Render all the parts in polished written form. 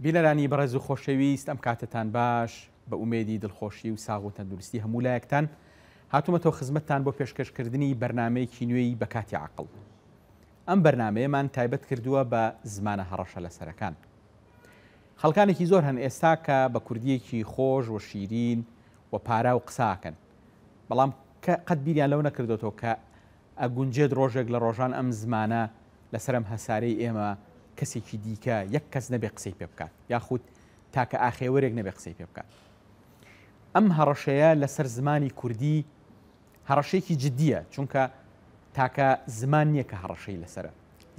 بینەرانی بەڕێز و خۆشەویست ئەم کاتەتان باش بە ئومێدی دڵخۆشی و ساغ و تەندروستی هەموو لایەکتان هاتوومەتەوە خزمەتتان بۆ پێشکەشکردنی بەرنامەیەکی نوێی بە کاتی عەقڵ. ئەم بەرنامەیەمان تایبەت کردووە بە زمانە هەڕەشە لەسەرەکان. خەڵکانێکی زۆر هەن ئێستا کە بە کوردییەکی خۆش و شیرین و پاراو قسە ئەکەن، بەڵام قەت بیریان لەوە نەکردۆتەوە کە ئەگونجێت ڕۆژێک لە ڕۆژان ئەم زمانە لەسەر ئەم هەسارەی ئێمە کەسێکی دیکە یەک کەس نەبێ قسەی پێ بکات یاخود تاکە ئاخێوەرێک نەبێ قسەی پێ بکات. ئەم هەڕەشەیە لەسەر زمانی کوردی هەڕەشەیەکی جدییە، چونکە تاکە زمان نییە کە هەڕەشەی لەسەرە.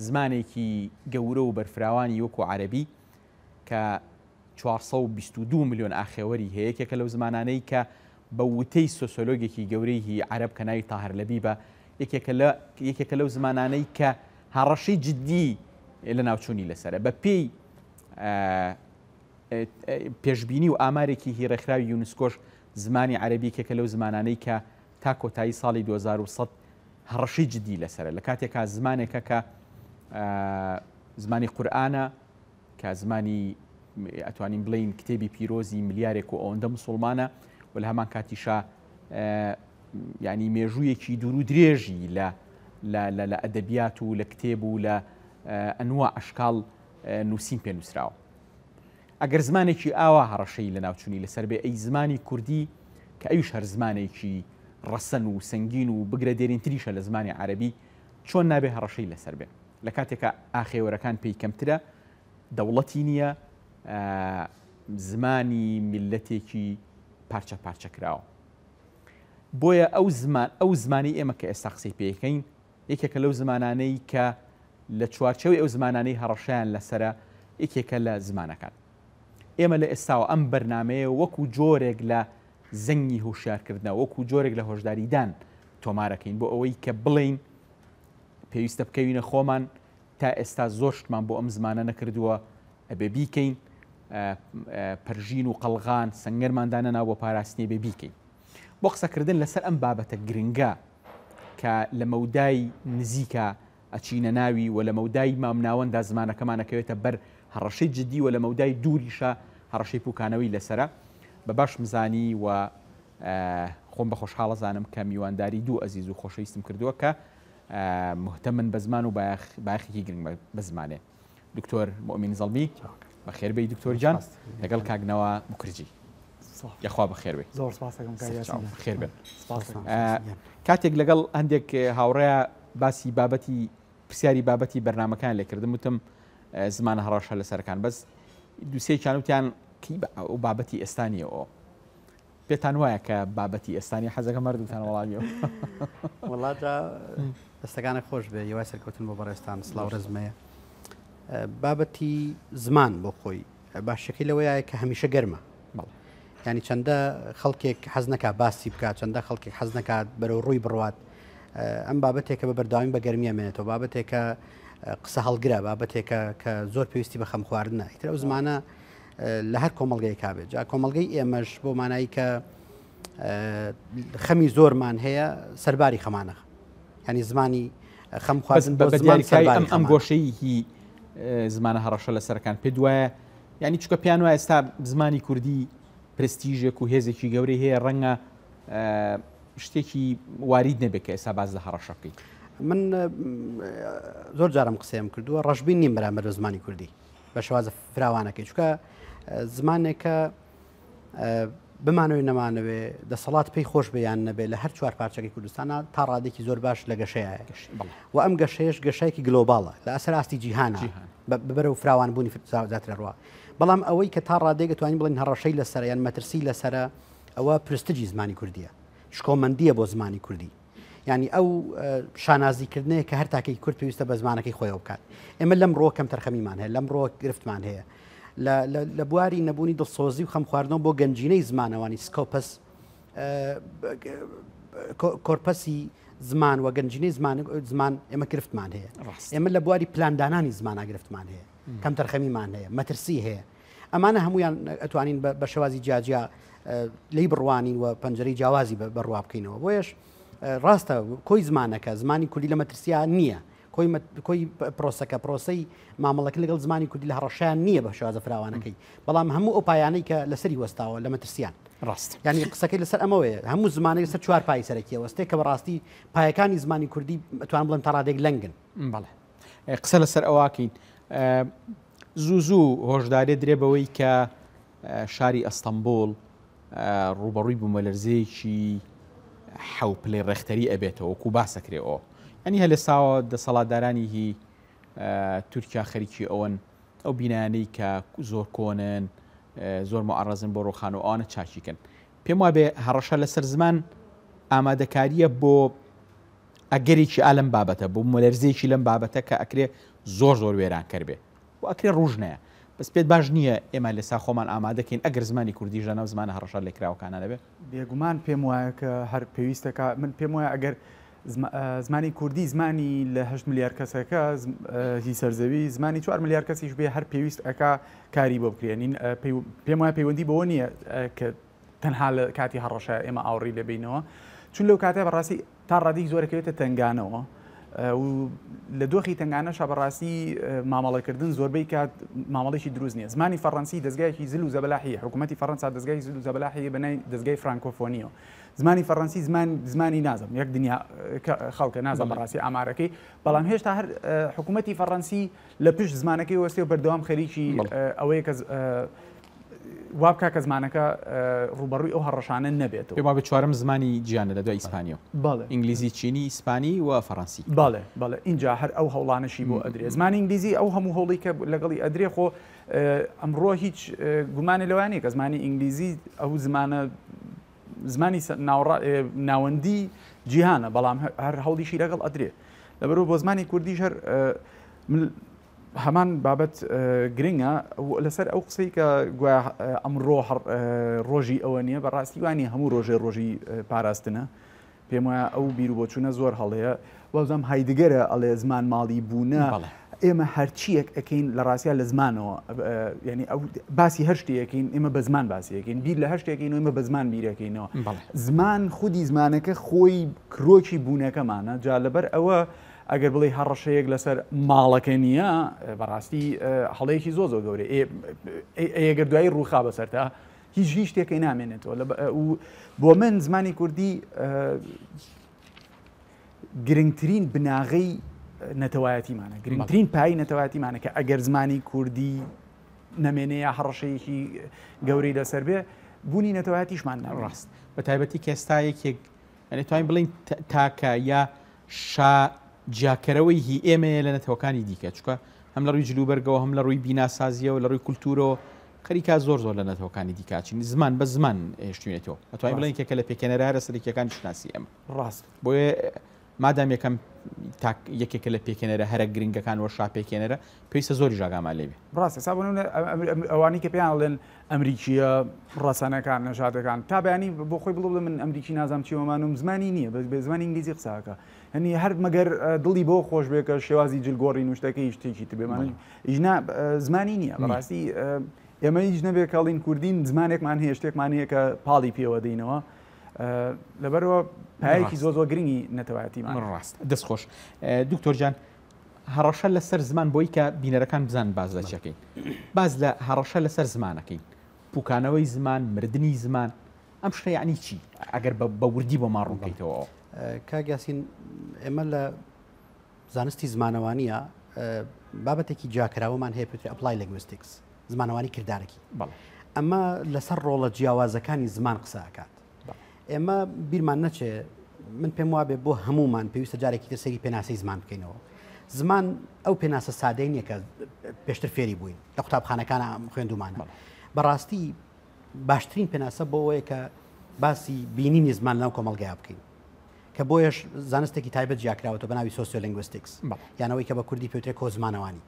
زمانێکی گەورە و بەرفراوانی وەکو عەرەبی کە 422 ملیۆن ئاخێوەری هەیە، یەکێکە لەو زمانانەی کە بە وتەی سۆسۆلۆگێکی گەورەی هی عەرەب کە ناوی تاهر لەبیبە، یەکێکە لە یەکێکە لەو زمانانەی کە هەڕەشەی جدی لەناوچوونی لەسەرە. بە پێی پێشبینی و ئامارێکی هی ڕێکخراوی یونسکۆش زمانی عەرەبی یەکێکە لەو زمانانەی کە تا کۆتایی ساڵی 2100 هەڕەشەی جدی لەسەرە لە کاتێکا زمانێکە کە زمانی قورئانە کە زمانی ئەتوانین بڵین کتێبی پیرۆزی ملیارێک و ئەوەندە مسلمانە و لە هەمان کاتیشا ینی مێژوویەکی دوور و درێژی لە لە ئەدەبیات و لە کتێب و لە ئەنوا ئەشکال نووسین پێ نووسراوە. ئەگەر زمانێکی ئاوا هەڕەشەی لەناوچوونی لەسەر بێ، ئەی زمانی کوردی کە ئەویش هەر زمانێکی ڕەسەن و سەنگین و بگرە دێرینتریشە لە زمانی عەرەبی، چۆن نابێ هەڕەشەی لەسەر بێ؟ لە کاتێکا ئاخێوەرەکان پێی کەمترە، دەوڵەتی نییە، زمانی میللەتێکی پارچە پارچە کراوە. بۆیە ئەو زمان ئەو زمانی ئێمە کە ئێستا قسەی پێ ئەکەین، یەکێکە لەو زمانانەی کە لە چوارچێوەی ئەو زمانانەی هەڕەشەیان لەسەرە یەکێکە لە زمانەکان. ئێمە لە ئێستاوە ئەم بەرنامەیە وەکو جۆرێک لە زەنگی هۆشیارکردنەوە، وەکو جۆرێک لە هۆشداریدان تۆمارەکەین بۆ ئەوەی کە بڵێین پێویستە بکەوینە خۆمان، تا ئێستا زۆر شتمان بۆ ئەم زمانە نەکردووە، ئەبێ بیکەین، پەرژین و قەڵغان سەنگەرمان دانەنا بۆ پاراستنی ئەبێ بیکەین. بۆ قسەکردن لەسەر ئەم بابەتە گرنگە کە لە مەودای نزیکا ئەچینە ناوی و لە مەودای مامناوەندا زمانەکەمان ئەکەوێتە بەر هەڕەشەی جدی و لە مەودای دووریشا هەڕەشەی پوکانەوەی لەسەرە بە باشم زانی و خۆم بە خۆشحاڵ ئەزانم کە میوانداری دوو ئەزیز و خۆشەویستم کردووە کە مهتەمن بە زمان و بایەخێکی گرنگ بە زمانێ. دکتۆر موئمین زەڵمی بەخێر بێی دکتۆر گیان لەگەڵ کاک نەوا موکرجی یەخوا بەخێر بێ زۆر سپاس دەکەم کاک یاسین گیان. بەخێر بێن. کاتێک لەگەڵ هەندێک هاوڕێیا باسی بابەتی پرسیاری بابەتی بەرنامەکان لێکردم وتم زمانە هەڕەشە لەسەرەکان بەس دووسێکیان وتیان کی ئەو بابەتی ئێستا نییە ئەو پێتان وایە کە بابەتی ئێستا نییە حەزەکەم هەردووکتان وەڵامی ئەو وەڵا جا دەستەکانت خۆش بێ هیوای سەرکەوتن بۆ بەڕێزتان سڵاو ڕێزمەیە بابەتی زمان بۆ خۆی باشەکەی لەوەیە کە هەمیشە گەرمە ینی چەندە خەڵکێک حەز نەکات باسی بکات چەندە خەڵکێک حەز نەکات بەرەو ڕووی بڕوات ئەم بابەتێکە بە بەردەوامی بە گەرمیە مێنێتەوە بابەتێکە قسە هەڵگرە بابەتێکە کە زۆر پێویستی بە خەم خواردنە ئیتر ئەو زمانە لە هەر کۆمەڵگەیەکا بێت جا کۆمەڵگەی ئێمەش بۆ مانایی کە خەمی زۆرمان هەیە سەرباری خەمانە ینی زمانی خەم خواردن بە دیاریکای ئەم ئەم گۆشەی هی زمانە هەڕەشە لەسەرەکان پێ دوایە ینی چکە پێیان وایە ئێستا زمانی کوردی پرستیژێک و هێزێکی گەورەی هەیە ڕەنگە شتێکی وارید نەبێت کە ئێستا باز لە هەڕەشە بکەیت من زۆر جارم قسەیم کردووە ڕەشبین نیم بەرامبەر بە زمانی کوردی بە شێوازە فراوانەکەی چونکە زمانێکە بمانەوێ نەمانەوێ دەسەڵات پێی خۆش بێ یان نەبێ لە هەر چوار پارچەکەی کوردستانە تا ڕادێکی زۆر باش لە گەشەیە و ئەم گەشەیەش گەشایکی گلۆباڵە لە ئەسەر ئاستی جیهانە بەرەو فراوانبوونی زیاتر ڕوە بەڵام ئەوەی کە تا ڕادێک توانین بڵێن هەڕەشەی لەسەر یان مەترسی لەسرە ئەوە پرستجی زمانی کوردیە شکۆمەندیە بۆ زمانی کوردی یانی ئەو شانازی کردنەیە کە هەر تاکێکی کورد پێویستە بە زمانەکەی خۆیەوە بکات ئێمە لەم ڕۆ کەم تەرخەمیمان هەیە لەم ڕۆ گرفتمان هەیە لە بواری نەبوونی دڵسۆزی و خەم خواردنەوە بۆ گەنجینەی زمانەوانی سکۆپەس کۆرپەسی زمان و گەنجینەی زمان زمان ئێمە گرفتمان هەیە ئێمە لە بواری پلاندانانی زمانە گرفتمان هەیە کەم تەرخەمیمان هەیە مەترسی هەیە ئەمانە هەمویان ئەتوانین بە شێوازی جیاجیا لی بڕوانین و پەنجەرەی جیاوازی بەڕوا بکەینەوە بۆیەش ڕاستە کۆی زمانەکە زمانی کوردی لە مەترسیا نییە. کۆی کۆی پرۆسەکە پرۆسەی مامەڵەکە لەگەڵ زمانی کوردی لە هەڕەشەیان نییە بە شێوازە فراوانەکەی بەڵام هەموو ئەو پایانەی کە لەسەری وەستاوە لە مەترسیان ڕاست یعنی قسەکەی لەسەر ئەمەوەیە هەموو زمانێک لەسەر چوار پای سەرەکیە وەستێ کە بەڕاستی پایەکانی زمانی کوردی ئەتوانم بڵێم تا ڕادەیەک لەنگن. بەڵێ قسە لەسەر ئەوەکەین زوو زوو هۆشدارێ درێ بەوەی کە شاری ئەستەمبوڵ ڕووبەڕووی بوومەلەرزەیەکی حەو پلەی ڕێختەری ئەبێتەوە وەکو باسەکرێ ئەو ئەنی هەلێساوە دەسەڵاتدارانی هی تورکیا خەریکی ئەوەن ئەو بینایانەی کە زۆر کۆنن زۆر معرەزن بۆ ڕوخان و ئەوانە چاکیکەن پێم وابێ هەڕەشە لەسەر زمان ئامادەکاریە بۆ ئەگەرێکی ئالم بابەتە بۆ مەلەرزێکی لەم بابەتە کە ئەکرێ زۆر زۆر وێرانکەر بێ و ئەکرێ ڕوژ نەیە بەس پێت باش نییە ئێمە لەسا خۆمان ئامادەکەین ئەگەر زمانی کوردیش لەناو زمانە هەڕەشە لێکراوەکانە نەبێ؟ بێگومان پێم وایە کە هەر پێویستەکە من پێم وایە ئەگەر زمانی کوردی زمانی لە هەشت ملیار کەسەکە هی سەرزەوی زمانی چوار ملیار کەسیش بێ هەر پێویست ئەکا کاری بۆ بکرێنین پێم وایە پەیوەندی بەوە نییە کە تەنها لە کاتی هەڕەشە ئێمە ئاوڕی لێ بینەوە چون لەو کاتە بەڕاستی تا ڕادەیەک زۆر ئەکەوێتە تەنگانەوە و لە دۆخی تەنگانەشا بەڕاستی مامەڵەکردن زۆربەی کات مامەڵێکی دروست نییە زمانی فەڕەنسی دەزگایەکی زل و زەبەلاحی حکوومەتی فەڕەنسا دەزگای زل و زەبەلاحی بەنای دەزگای فرانکۆفۆنیەوە زمانی فەڕەنسی زمان زمانی نازم یەک دنیا خەڵکە نازم بەڕاستی ئامارەکەی بەڵام هێشتا هەر حکوومەتی فەڕەنسی لە پشت زمانەکەی وەستێ و بەردەوام خەریکی ئەوەیە کە وا بکا کە زمانەکە ڕووبەڕووی ئەو هەڕەشانە نەبێتەوە. پێم وابێ چوارەم زمانی جیهانە لە دوای ئیسپانیەوە. بەڵێ. ئینگلیزی، چینی، ئیسپانی و فەڕەنسی. بەڵێ، بەڵێ. ئینجا هەر ئەو هەوڵانەشی بۆ ئەدرێ. زمانی ئینگلیزی ئەو هەموو هەوڵی کە لەگەڵی ئەدرێ خۆ ئەمڕۆ هیچ گومانێ لەوە نییە کە زمانی ئینگلیزی ئەو زمانە زمانی ناوەندی جیهانە بەڵام هەر هەوڵیشی لەگەڵ ئەدرێ. لەبەرئەوە بۆ زمانی کوردیش هەر من هەمان بابەت گرنگە لەسەر ئەو قسەی کە گوایە ئەمڕۆ ڕۆژی ئەوە نییە بەڕاستی وانی هەموو ڕۆژێ ڕۆژی پاراستنە پێم وایە ئەو بیر و بۆچوونە زۆر هەڵەیە وازم هایدگەرە ئەڵێ زمان ماڵی بوونە ئێمە هەرچیەک ئەەکەین لە ڕاستیا لە زمانەوە ینی ئەو باسی هەر شتێکین ئێمە بە زمان باسیەکەین بیر لە هەر شتێکین ئێمە بە زمان بیرەکەینەوە زمان خودی زمانەکە خۆی کرۆکی بوونەکەمانە جا لەبەر ئەوە ئەگەر بڵێی هەڕەشەیەک لەسەر ماڵەکە نییە بەڕاستی هەڵەیەکی زۆ زۆر گەورەیە ئەگەر دوایی ڕووخا بەسەرتا هیچ هیچ شتێکی نامێنێتەوە بۆ من زمانی کوردی گرنگترین بناغەی نەتەوایەتیمانە گرنگترین پای نەتەوایەتیمانە کە ئەگەر زمانی کوردی نەمێنێ یا هەڕەشەیەکی گەورەی لەسەر بێ بوونی نەتەوایەتیشمان ڕاست بە تایبەتی کە ئێستا یەکێک یانی توانین بڵێین تاکە یا شا جیاکەرەوەی هی ئێمەیە لە نەتەوەکانی دیکە چونکە هەم لە ڕووی جلوبەرگەوە هەم لە ڕووی بیناسازیەوە لە ڕووی کولتوورەوە خەریکە زۆر زۆر لە نەتەوەکانی دیکە چین زمان بە زمان هێشتوینێتەوە ئەتوانین بڵێین یەکێکە لە پێکهێنەرە هەرە سەرەکییەکانی شوناسی ئێمە ڕاست بۆیە مادام یەکەم تاک یەکێکە لە پێکهێنەرە هەرە گرنگەکان وە شا پێکهێنەرە پێویستە زۆریش ئاگامان لێ بێ. ڕاستە سا بۆ نمونە ئەوانەی کە پێیان ئەڵێن ئەمریکییە ڕەسەنەکان نەژادەکان تا بەیانی بۆ خۆی بڵێ بڵێ من ئەمریکی نازانم چی وەمانم زمانی نییە بەس بە زمانی ئینگلیزی قسە ئەکا هەنی هەر مەگەر دڵی بۆ خۆش بێ کە شێوازی جل گۆڕین و شتەکەی شتێکی تر بێ ژنا زمانی نییە بەڕاستی ئێمە هیچ نەبێ کەڵین کوردین زمانێکمان هەیە شتێکمان هەیە کە پاڵی پێوە دەینەوە لەبەرەوە پایەکی زۆر زۆر گرنگی نەتەوایەتیمان ڕاست دەست خۆش دکتۆر جان هەڕەشە لەسەر زمان بۆی کە بینەرەکان بزانن باس لە چیەکەین باس لە هەڕەشە لەسەر زمانەکەین پوکانەوەی زمان مردنی زمان ئەم شتە یعنی چی ئەگەر بە وردی بۆ ما ڕوونکەیتەوە کاک یاسین ئێمە لە زانستی زمانەوانیە بابەتێکی جیاکراوەمان هەیە پێوترێ applied linguistics زمانەوانی کردارەکی ئەمە لەسەر ڕۆڵە جیاوازەکانی زمان قسە ئەکات ئێمە بیرمان نەچێ من پێم وابێ بۆ هەمومان پێویستە جارێکی تر سەیری پێناسەی زمان بکەینەوە زمان ئەو پێناسە سادەی نییە کە پێشتر فێری بووین لە قوتابخانەکانە خوێندومانە بەڕاستی باشترین پێناسە بۆ ئەوەیە کە باسی بینینی زمان لەناو کۆمەڵگەیا بکەین کە بۆیەش زانستێکی تایبەت جیاکراوەتەوە بە ناوی sociolinguistics یانەوەی کە بە کوردی پێوترێ کۆزمانەوانی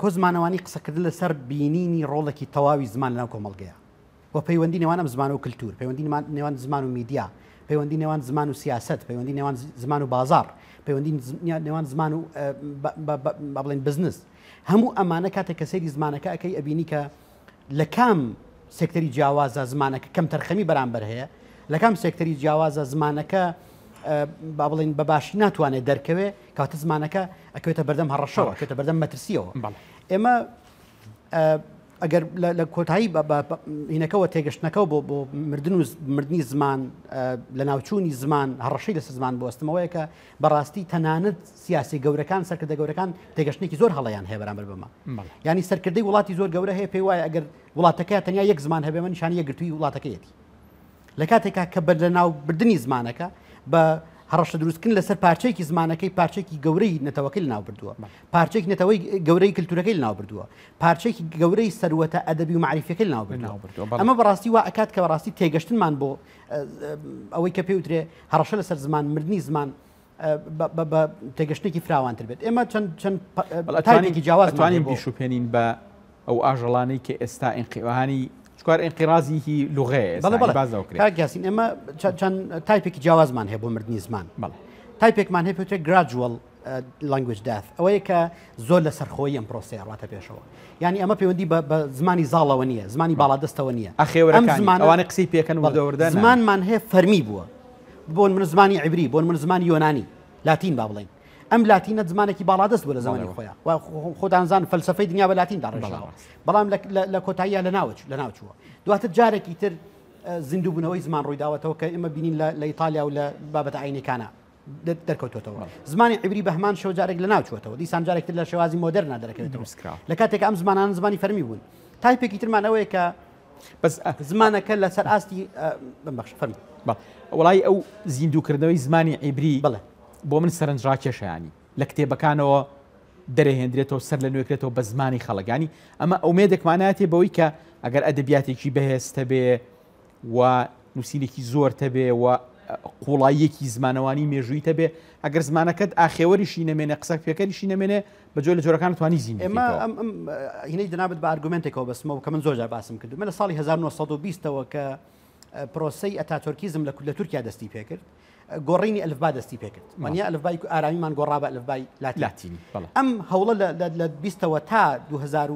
کۆزمانەوانی قسەکردن لەسەر بینینی ڕۆڵێکی تەواوی زمان لەناو کۆمەڵگەیە و پەیوەندی نێوان ئەم زمان و کللتور پەیوەندی نێوان زمان و میدیا پەیوەندی نێوان زمان و سیاست پەیوەندی نێوان زمان و بازار پەیوەندی نێوان زمان و با بڵێن بزنس هەموو ئەمانە کاتێک کە سەیری زمانەکە ئەەکەی ئەبینی کە لە کام سێکتەری جیاوازە زمانەکە کەمتەرخەمی بەرامبەر هەیە لە کام سێکتەری جیاوازە زمانەکە با بڵێین بە باشی ناتوانێت دەرکەوێ کاتە زمانەکە ئەکەوێتە بەردەم هەڕەشەوە کەوێتە بەردەم مەترسیەوە ئێمە ئەگەر لە کۆتایی هینەکەەوە تێگەشتنەکەەوە بۆ بۆ مردن و مردنی زمان لە ناوچوونی زمان هەڕەشەی لەسەر زمان بۆستمەوەیە کە بەڕاستی تەنانەت سیاسی گەورەکان سەرکردە گەورەکان تێگەشتێکی زۆر هەڵەیان هەیە بەرامبەر بەمە ینی سەرکردەی وڵاتی زۆر گەورە هەیە پێی وایە ئەگەر وڵاتەکە تەنیا یەک زمان هەبێ من نیشانی یەکگرتووی وڵاتەکەیەتی لە کاتێکا کە بە لەناوبردنی زمانەکە بە هەڕەشە دروستکردن لەسەر پارچەیەکی زمانەکەی پارچێکی گەورەی نەتەوەکەی لەناو بردووە پارچێک نەتەوەی گەورەی کللتورەکەی لەناو بردووە پارچێکی گەورەی سەروەتە ئەدەبی و مەعریفیەکەی لەناو بردووە ئەمە بەڕاستی وا ئەکات کە بەڕاستی تێگەشتنمان بۆ ئەوەی کە پێوترێ هەڕەشە لەسەر زمان مردنی زمان بە تێگەشتێکی فراوانتر بێت ئێمە چەند چەند تایپێکی جیاواز توانین بیشوپێنین بە ئەو ئاژەڵانەی کە ئێستا ئینقیوانی چوار ئینقرازیی لغەیە بەڵێ بەڵێ کاک یاسین ئێمە چەند تایپێکی جیاوازمان هەیە بۆ مردنی زمان بەڵێ تایپێکمان هەیە پێوترێت gradual language death ئەوەیە کە زۆر لە سەرخۆیی ئەم پرۆسەیە ڕاتە پێشەوە یعنی ئەمە پەیوەندی بە زمانی زاڵەوە نییە زمانی باڵادەستەوە نییە ئەخێوەرەکان ئەوانە قسەی پێکەن وردەوردە زمانمان هەیە فەرمی بووە بۆ من زمانی عیبری بۆ من زمانی یۆنانی لاتین با بڵێین ئەم لاتینە زمانێکی باڵادەست بوو لە زمانی خۆیان و خۆتان زان فەلسفەی دنیا بە لاتین داڕێژراوە بەڵام لە کۆتاییە لە ناوچ لە ناوچووە دواتر جارێکی تر زیندووبوونەوەی زمان ڕوویداوەتەوە کە ئێمە بینین لە ئیتالیا و لە بابەتە ئاینەکانە دەرکەوتوەتەوە زمانی عیبری بە هەمان شێوە جارێک لە ناوچوەتەوە دیسان جارێکتر لە شێوازی مۆدەرنا دەرەکەوێتەوە لە کاتێک ئەم زمانان زمانی فەرمی بوون تایپێکی ترمان ئەوەیە کە بەس زمانەکە لەسەر ئاستی بمبەخش فەرموو. وەڵای ئەو زیندووکردنەوەی زمانی عیبری بەڵێ. بۆ من سەرنجڕاکێشە یانی لە کتێبەکانەوە دەرەهێندرێتەوە سەر لە نوێکرێتەوە بە زمانی خەڵک ینی ئەمە ئومێدێکمان ناتێ بەوەی کە ئەگەر ئەدەبیاتێکی بەهێزتە بێ و نووسینێکی زۆر تەبێ و قوڵاییەکی زمانەوانی مێژووی تەبێ ئەگەر زمانەکەت ئاخێوەریشی نەمێنێ قسە پێکەریشی نەمێنێ بە جۆر لە جۆرەکان توانی زیندوو ئێمە ئەم ئەم هینەی جەنابت بە ئارگومێنتێکەوە بەسمەوە کە من زۆر جار باسم کردو من لە ساڵی 1920 ەوە کە پرۆسەی ئەتاتۆرکیزم لە لە تورکیا دەستی پێکرد گۆڕینی ئەلفبا دەستی پێکرد وانە ئەلفبای ئارامیمان گۆڕا بە ئەلفبای لاتینی ئەم هەوڵە لە 20ەوە تا 2000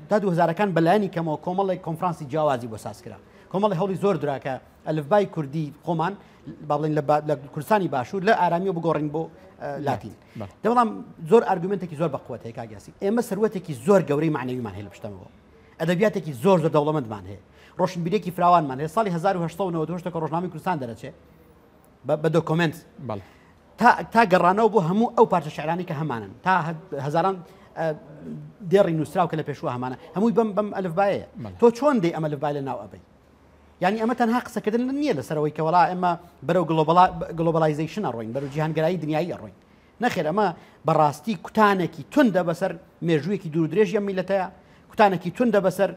تا 2000ەکان بەلایەنی کەمەوە کۆمەڵێک کۆنفرانسی جیاوازی بۆ ساز کرا کۆمەڵی هەوڵی زۆر درا کە ئەلفبای کوردی خۆمان با بڵێن لە کوردستانی باشوور لە ئارامیەوە بگۆڕین بۆ لاتین دە بەڵام زۆر ئارگومنتێکی زۆر بەقوت هەیە کاک یاسین ئێمە سەروەتێکی زۆر گەورەی معنەویمان هەیە لە پشتەمەوە ئەدەبیاتێکی زۆر زۆر دەوڵەمەندمان هەیە ڕۆشنبیرێکی فراوانمان هەیە ساڵی 1998 کە ڕۆژنامەی کوردستان دەرەچێ بە دۆکۆمنت تا تا گەڕانەوە بۆ هەموو ئەو پارچە شعرانی کە هەمانن تا هەزاران دێڕی نووسراو کە لە پێشوە هەمانە هەمووی بەم بەم ئەلفبایە تۆ چۆن دێ ئەمە ئەلفبای لە ناو ئەبەی یانی ئەمە تەنها قسەکردن نییە لەسەرەوەی کە وەڵا ئێمە بەرەو globalization ئەڕۆین بەرەو جیهانگەرایی دنیایی ئەڕۆین نەخێر ئەمە بەڕاستی کوتانێکی توندە بەسەر مێژوویەکی دوور درێژی ئەم میلەتەیە کوتانێکی توندە بەسەر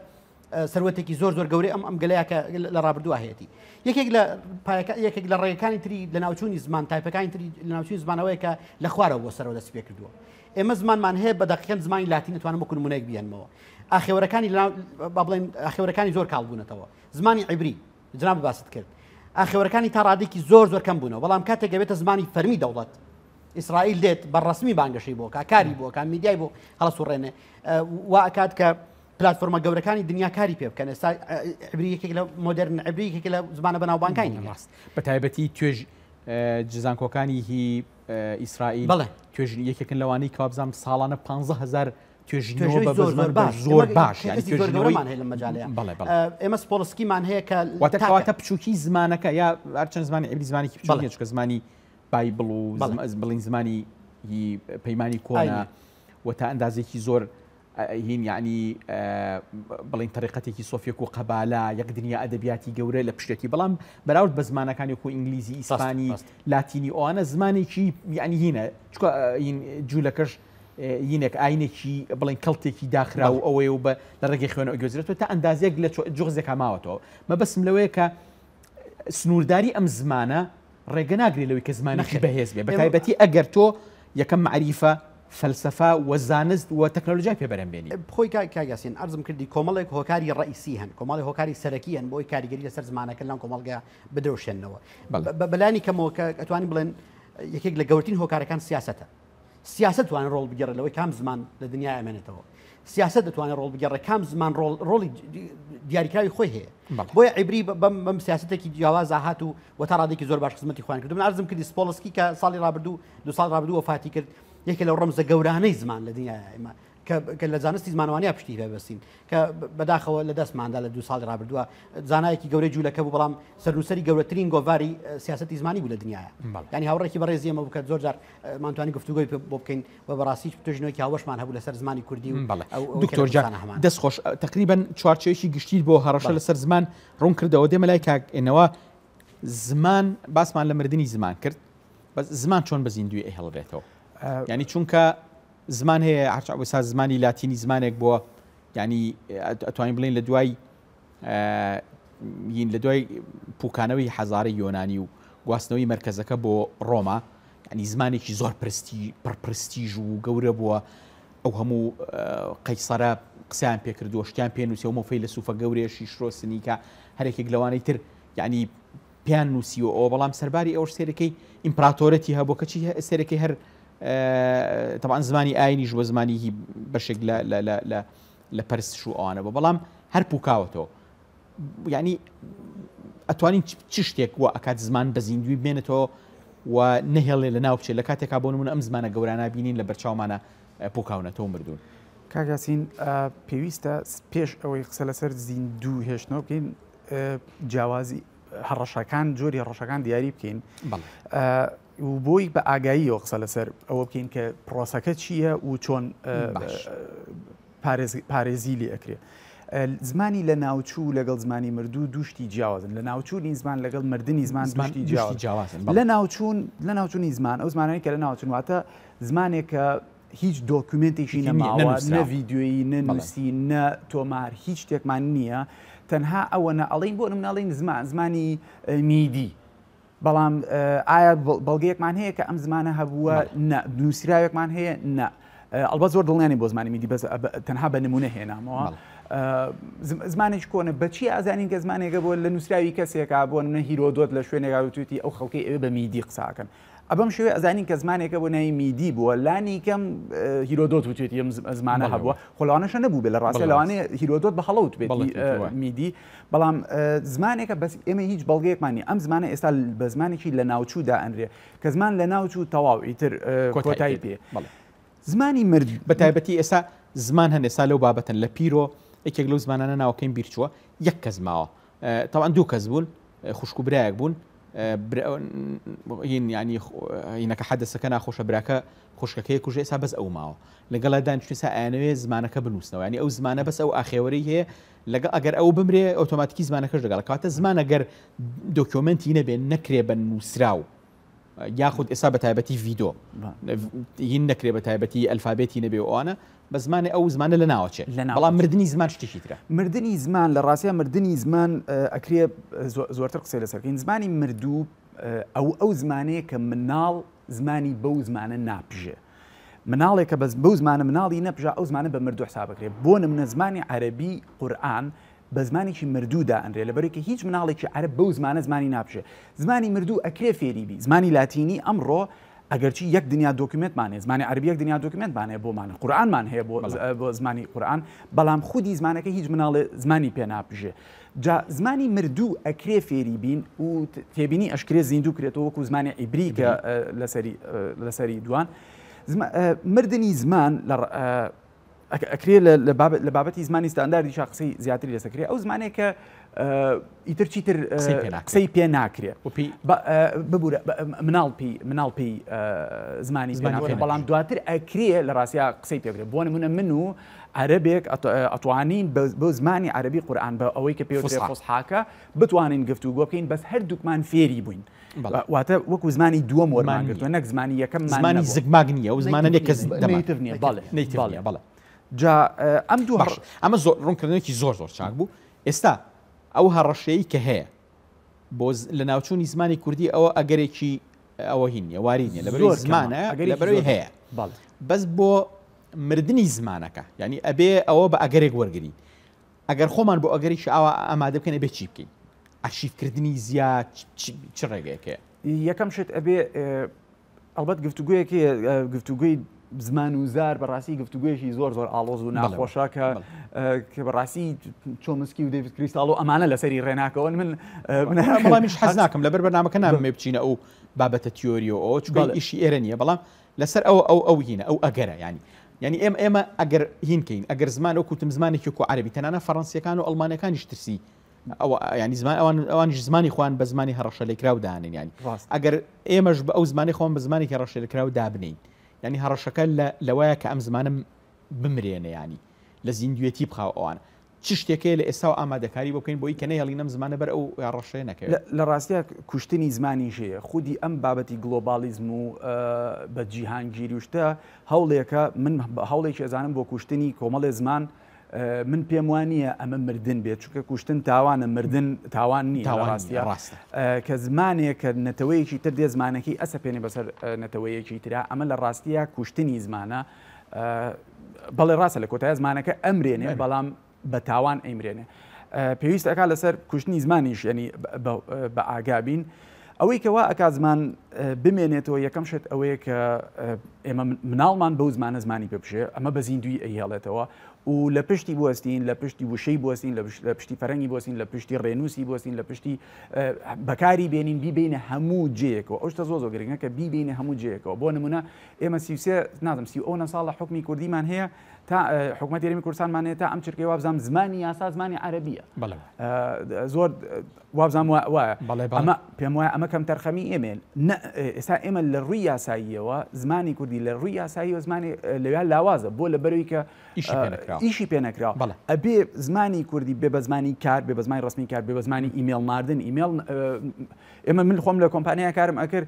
سەروەتێکی زۆر زۆر گەورەی ئەم ئەم گەلەیە کە لە ڕابردووە هەیەتی یەکێک لە پایەکە یەکێک لە ڕێگەکانی تری لە ناوچوونی زمان تایپەکانی تری لە ناوچوونی زمانەوەیە کە لە خوارەوە بۆ سەرەوە دەستی پێ کردووە ئێمە زمانمان هەیە بە دەقیقەن زمانی لاتین نتوانم وەکو نمونەیەک بیهێنمەوە ئاخێوەرەکانی با بڵێن ئاخێوەرەکانی زۆر کاڵ بوونەتەوە زمانی عیبری جناب باست کرد ئاخێوەرەکانی تا ڕادێکی زۆر زۆر کەم بوونەوە بەڵام کاتێک گەبێتە زمانی فەرمی دەوڵەت ئیسرائیل دێت بە ڕسمی بانگەشەی بۆکە کاری بۆکە میدیای بۆ هەڵسوڕێنێ وا ئەکات کە پلتفۆرمە گەورەکانی دنیا کاری پێ بکەن ئێستا عبری یەکێک لە مۆدرن عبری یەکێک لە زمانە بەناوبانگانی ڕاست بە تایبەتی توێژ زانکۆکانی هی ئیسرائیل بەڵێ توێژ یەکێکن لەوانەی کە وابزانم ساڵانە 15000 توێژینەوە توێژەوەی بە زۆر زۆر زمان باش زۆر ئێمە باش یعنی کەسی زۆر توێژینەوەی گەورەمان هەیە لەم مەجالەیە بەڵێ بەڵێ ئێمە سپۆڵسکیمان هەیە کە واتە تاکە کەواتە بچووکی زمانەکە یا هەرچەند زمانی عیبری زمانێکی بچووک بەڵێ نییە چونکە زمانی بایبڵ و بەڵێ بڵین زمانی هی پەیمانی کۆنە ئاینی و تا ئەندازێکی زۆر هین یەعنی بڵین تەریقەتێکی سۆفیەک و قەبالە یەک دنیا ئەدەبیاتی گەورە لە پشتێتی بەڵام بەراورد بە زمانەکانی وەکو ئینگلیزی ئیسپانی لاتینی ئەوانە زمانێکی یعنی هینە چکە جوولەکەش یینێک ئاینێکی بڵین کەڵتێکی داخرا و ئەوەیە و بە لە ڕێگەی خوێنەوە گوێزرێتەوە تا ئەندازێک لە جوغزێکا ماوەتەوە مەبەسم لەوەیە کە سنوورداری ئەم زمانە ڕێگە ناگرێت لەوەی کە زمانێکی بەهێز بێ بەتایبەتی ئەگەر تۆ یەکەم مەعریفە، فەلسەفە و زانست و تەکنەلۆجیای پێ بەرهەم بێنی. خۆی کاک یاسین عەرزم کردی کۆمەڵێک هۆکاری ڕەئیسی هەن، کۆمەڵێک هۆکاری سەرەکی هەن بۆی کاریگەری لەسەر زمانەکە لەم کۆمەڵگە بدرەوشێننەوە. بەلانی کەمەوە کە ئەتوانین بڵێن یەکێک لە گەورترین هۆکارەکان سیاسەتە. سیاسەت توانێت ڕۆڵ بگێڕێت لەوەی کام زمان لە دنیا ئەمێنێتەوە. سیاسەت دەتوانێت ڕۆڵ بگێڕێ، کام زمان ڕۆڵ ڕۆڵی دیاریکراوی خۆی هەیە. بۆیە عیبری بەم بەم سیاسەتێکی جیاوازا هات و و تا ڕادێکی زۆر باش خزمەتی خۆیان کرد. من عەرزم کردی سپۆڵسکی کە ساڵی ڕابردوو دو ساڵ ڕابردوو وەفاتی کرد، یەکێ لەو ڕەمزە گەورانەی زمان لە دنیایا ئێمە کە لە زانستی زمانەوانیا پشتی پێ بەستین کە بەداخەوە لە دەستماندا لە دو ساڵی ڕابردووە زانایەکی گەورەی جوولەکە بوو بەڵام سەرنووسەری گەورەترین گۆڤاری سیاسەتی زمانی بوو لە دنیایا. یعنی هاوڕێکی بەڕێزی ئێمە بوو کە زۆر جار مانتوانی گفتوگۆی بۆ بکەین و بەڕاستی توێژینەوەیەکی هاوبەشمان هەبوو لەسەر زمانی کوردی و بەڵێ ئەو ئەوەی کە لە دکتۆر جان کوردستانا هەمانە. دەست خۆش تەقریبەن چوارچێوەیەکی گشتیت بۆ هەڕەشە بەڵێ. لەسەر زمان ڕوون کردەوە دێمە لای کاک ئێنەوە زمان باسمان لە مردنی زمان کرد بەس زمان چۆن بە زیندووی ئەهێڵرێتەوە یعنی چونکە زمان هەیە هەرچ ئەوسا زمانی لاتینی زمانێک بووە یعنی ئەتوانین بڵێین لە دوای لە دوای پوکانەوەی حەزارەی یۆنانی و گواستنەوەی مەرکەزەکە بۆ ڕۆما ینی زمانێکی زۆر پرستی پڕپرستیژ و گەورە بووە ئەو هەموو قەیسەرە قسەیان پێکردووە شتیان پێ نووسەوە مۆفەی لە سوفە گەورەیە شیشرۆ سنیکە هەرێکێک لەوانەی تر یعنی پێیان نووسیوە ئەوە بەڵام سەرباری ئەوش سێرەکەی ئیمپراتۆرەتی هەبوو کەچی سێرەکەی هەر تەبعەن زمانی ئاینیش بۆ زمانی هی بەشێک لە لە لە لە لە پەرستش و ئەوانە بۆ بەڵام هەر پوکاوەتەوە یعنی ئەتوانین چ شتێک وە ئەکات زمان بە زیندوی بمێنێتەوە و نەهێڵێ لە ناو بچێت لە کاتێکا بۆ نمونە ئەم زمانە گەورانە بینین لە بەرچاومانە پوکاونەتەوە مردوون. کاک یاسین پێویستە پێش ئەوەی قسە لەسەر زیندوو هێشتنەوە بکەین جیاوازی هەڕەشەکان جۆری هەڕەشەکان دیاری بکەین و بۆی بە ئاگاییەوە قسە لەسەر ئەوە بکەین کە پرۆسەکە چییە و چۆن پارێزی لێ ئەکرێ. زمانی لە ناوچوو لەگەڵ زمانی مردوو دوشتی جیاوازن لە ناوچوونی زمان لەگەڵ مردنی زمان دوشتی جیاوازن لە ناوچوون لە ناوچوونی زمان ئەو زمانانی کە لە ناوچون واتە زمانێک کە هیچ دۆکیومێنتێکی نەماوە نە ڤیدیۆیی نە نووسی نە تۆمار هیچ شتێکمان نییە تەنها ئەوە نە ئەڵین بۆ مناڵین زمان زمانی میدی بەڵام ئایا بەڵگەیەکمان هەیە کە ئەم زمانە هەبووە؟ نا. نووسراوێکمان هەیە؟ نا. ئەڵبەت زۆر دڵنیا نیم بۆ زمانی میدی بەس تەنها بە نموونە هێنامەوە. زمانێکی کۆنە بە چی ئازانین کە زمانێکە بۆ لە نووسراوی کەسێکا بۆ نمونە هیرۆدۆت لە شوێنێکا وتویەتی ئەو خەڵکەی ئەوێ بە میدی قساکەن. ئەبەم شێوەیە ئەزانین کە زمانێکە بۆ ناوی میدی بووە لانی کەم هیرۆدۆت وتوێتی ئەم زمانە هەبووە خۆ لەوانەشە نەبوو بێ لە ڕاستە لەوانەیە هیرۆدۆت بە هەڵە وتبێتی میدی بەڵام زمانێکە بەس ئێمە هیچ بەڵگەیەکمان نیە ئەم زمانە ئێستا بە زمانێکی لە ناوچوو دائەنرێ کە زمان لە ناوچوو تەواو ئیتر کۆتایی پێ زمانی مرد بە تایبەتی ئێستا زمان هەن ئێستا لەو بابەتەن لە پیرۆ یەکێک لەو زمانانە ناوەکەیم بیرچووە یەک کەس ماوە تەوان دوو کەس بوون خوشک و برایەک بوون ینی هینەکە حەدەسەکە ناخۆشە براکە خوشکەکەی کوژێ ئێستا بەس ئەو ماوە لەگەڵ دانیشتن ئێستا ئەیانەوێ زمانەکە بنووسنەوە ینی ئەو زمانە بەس ئەو ئاخێوەری هەیە لەگەڵ ئەگەر ئەو بمرێ ئۆتۆماتیکی زمانەکەش لەگەڵ کاتە زمان ئەگەر دۆکیۆمنتی نەبێ نەکرێ بە نووسراو یاخود ئێستا بە تایبەتی ڤیدۆ هین نەکرێ بە تایبەتی ئەلفابێتی نەبێ ئەوانە بە زمانێ ئەو زمانە لە ناوەچێ بەڵام مردنی زمان شتێکی ترە. مردنی زمان لە ڕاستیا مردنی زمان ئەکرێ زۆرتر قسەی لەسەر بکەین زمانی مردوو ئەو ئەو زمانەیە کە مناڵ زمانی بەو زمانە ناپژێ مناڵێک کە بەس بەو زمانە مناڵی نەپژا ئەو زمانە بە مردوو حساب بکرێ بۆ نمونە زمانی عەرەبی قورئان بە زمانێکی مردوو دائەنرێ لەبەرئەوەی کە هیچ مناڵێکی عەرەب بەو زمانە زمانی ناپژێ زمانی مردوو ئەکرێ فێری بی زمانی لاتینی ئەمڕۆ ئەگەرچی یەک دنیا دۆکیومێنتمان هەیە زمانی عەرەبی یەک دنیا دۆکیومێنتمان هەیە بۆمان قورئانمان هەیە بۆ بۆ زمانی قورئان بەڵام خودی زمانەکە هیچ مناڵێ زمانی پێ ناپژێ جا زمانی مردوو ئەکرێ فێری بین و تێبینی ئەشکرێ زیندوو کرێتەوە وەکو زمانی عیبری کە لەسەری لەسەری دوان مردنی زمان لە ئەکرێ لە بابەتی زمانی ستانداردیشا قسەی زیاتری لەسەر کرێ ئەو زمانێک کە ئیتر چیتر قسەی پێ ناکرێ ببوورە مناڵ پێی مناڵ پێی زمانی پێ ناکرێ بەڵام دواتر ئەکرێ لە ڕاستیا قسەی پێ بکرێ بۆ نمونە من و عەرەبێک ئەتوانین بۆ زمانی عەرەبی قورئان بە ئەوەی کە پێوترێ فوسحاکە بتوانین گفتوگۆ بکەین بەس هەردووکمان فێری بووین واتە وەکو زمانی دووەم وەرمان گرتووە نەک زمانی یەکەم زمانی زگماک نییە و زمانە نیە کە native نییە بەڵێ native نییە بەڵێ جا ئەم دوو باش ئەمە زۆر ڕوونکردنێکی زۆر زۆر چاک بوو ئێستا ئەو هەڕەشەیە کە هەیە بۆ لە ناوچوونی زمانی کوردی ئەوە ئەگەرێکی ئەوە هین نیە واری نیە لەبەر زمانە لەبەرەوەی هەیە بەس بۆ مردنی زمانەکە یعنی ئەبێ ئەوە بە ئەگەرێک وەرگین ئەگەر خۆمان بۆ ئەگەرێکی ئاوا ئامادە بکەین ئەبێ چی بکەین؟ ئەرشیفکردنی زیاد چ ڕێگەیەک هەیە؟ یەکەم شت ئەبێ ئەڵبەت گفتوگۆیەک هەیە گفتوگۆی زمان و زار بەڕاستی گفتوگویەکی زۆر زۆر ئاڵۆز و ناخۆشە کە کە بەڕاستی چۆمسکی و دەیڤید کریستاڵ و ئەمانە لەسەری ڕێناکەون من بەڵامیش حەز ناکەم لەبەر بەرنامەکە نامەوێ بچینە ئەو بابەتە تیۆریەوە ئەوە چونکە ئیشی ئێرە نییە بەڵام لەسەر ئەو ئەو ئەو هینە ئەو ئەگەرە ینی یعنی ئێمە ئێمە ئەگەر هینکەین ئەگەر زمان وەکو وتم زمانێکی وەکو عەربی تەنانە فەڕەنسیەکان و ئەڵمانەکانیش ترسی ئەوە ینی زمان ئەوان ئەوانیش زمانی خۆیان بە زمانی هەڕەشە لێکراو دانێن ینی ئەگەر ئێمەش بە ئەو زمانی خۆم بە زمانێکی هەڕەشە لێکراو دابنین ینی هەڕەشەکە لە لەوەیە کە ئەم زمانم بمرێنە ینی لە زیندوێتی بخاو ئەوان چ شتێک هەیە لە ئێستاوە ئامادەکاری بۆ بکەین بۆی کە نەهێڵین ئەم زمانە بەر ئەو هەڕەشەیە نەکەوێت؟ لە ڕاستیا کوشتنی زمانیش هەیە. خودی ئەم بابەتی گڵۆباڵیزم و بە جیهانگیری و شتە هەوڵێکە، من هەوڵێکی ئەزانم بۆ کوشتنی کۆمەڵێ زمان، من پێم وا نییە ئەمە مردن بێت، چونکە کوشتن تاوانە، مردن تاوان نییە لە ڕاستیا. کە زمانێک کە نەتەوەیەکی تر دێ زمانەکەی ئەسەپێنێ بەسەر نەتەوەیەکی ترا، ئەمە لە ڕاستیا کوشتنی زمانە. بەڵێ ڕاستە لە کۆتای زمانەکە ئەمرێنێ بەڵام بە تاوان ئەیمرێنێ پێویست ئەک لەسەر کوشتنی زمانیش ینی بە ئاگابین ئەوەی کەوا ئەک زمان بمێنێتەوە یەکەم شت ئەوەیە کە ئێمە مناڵمان بەو زمانە زمانی پێ ئەمە بە زیندوی ئەیهێڵێتەوە و لە پشتی بوەستین لە پشتی وشەی بوەستین لە پشتی فەرەنگی بوەستین لە پشتی ڕێنووسی بوەستین لە پشتی بەکاری بێنین بیبینە هەموو جەیەکەوە ئەو شتە زۆ زۆ گرنگە کە بیبینە هەموو جەیەکەوە بۆ نمونە ئێمە 33 نازم سی ئەو ساڵە حکومی کوردیمان هەیە تا حکوومەت هەرێمی کوردستانمان هەیە تا ئەم چرکەی وابزانام زمانی یاسا زمانی عەرەبیە زۆر وابزانام وایە ئەمە پێم وایە ئەمە کەم تەرخەمی ئێمێن ئێستا ئێمە لە ڕووی یاساییەوە زمانی کوردی لە ڕووی یاساییەوە زمانی لەویا لاوازە بۆ لە بەروی کە ئیشی پێ نەکراوە ئەبێ زمانی کوردی بێ بە زمانی کار بێ بە زمانی ڕسمی کار بێ بە زمانی ئیمێڵ ناردن ئیمێڵ ئێمە من خۆم لە کۆمپانیا کارم ئەکرد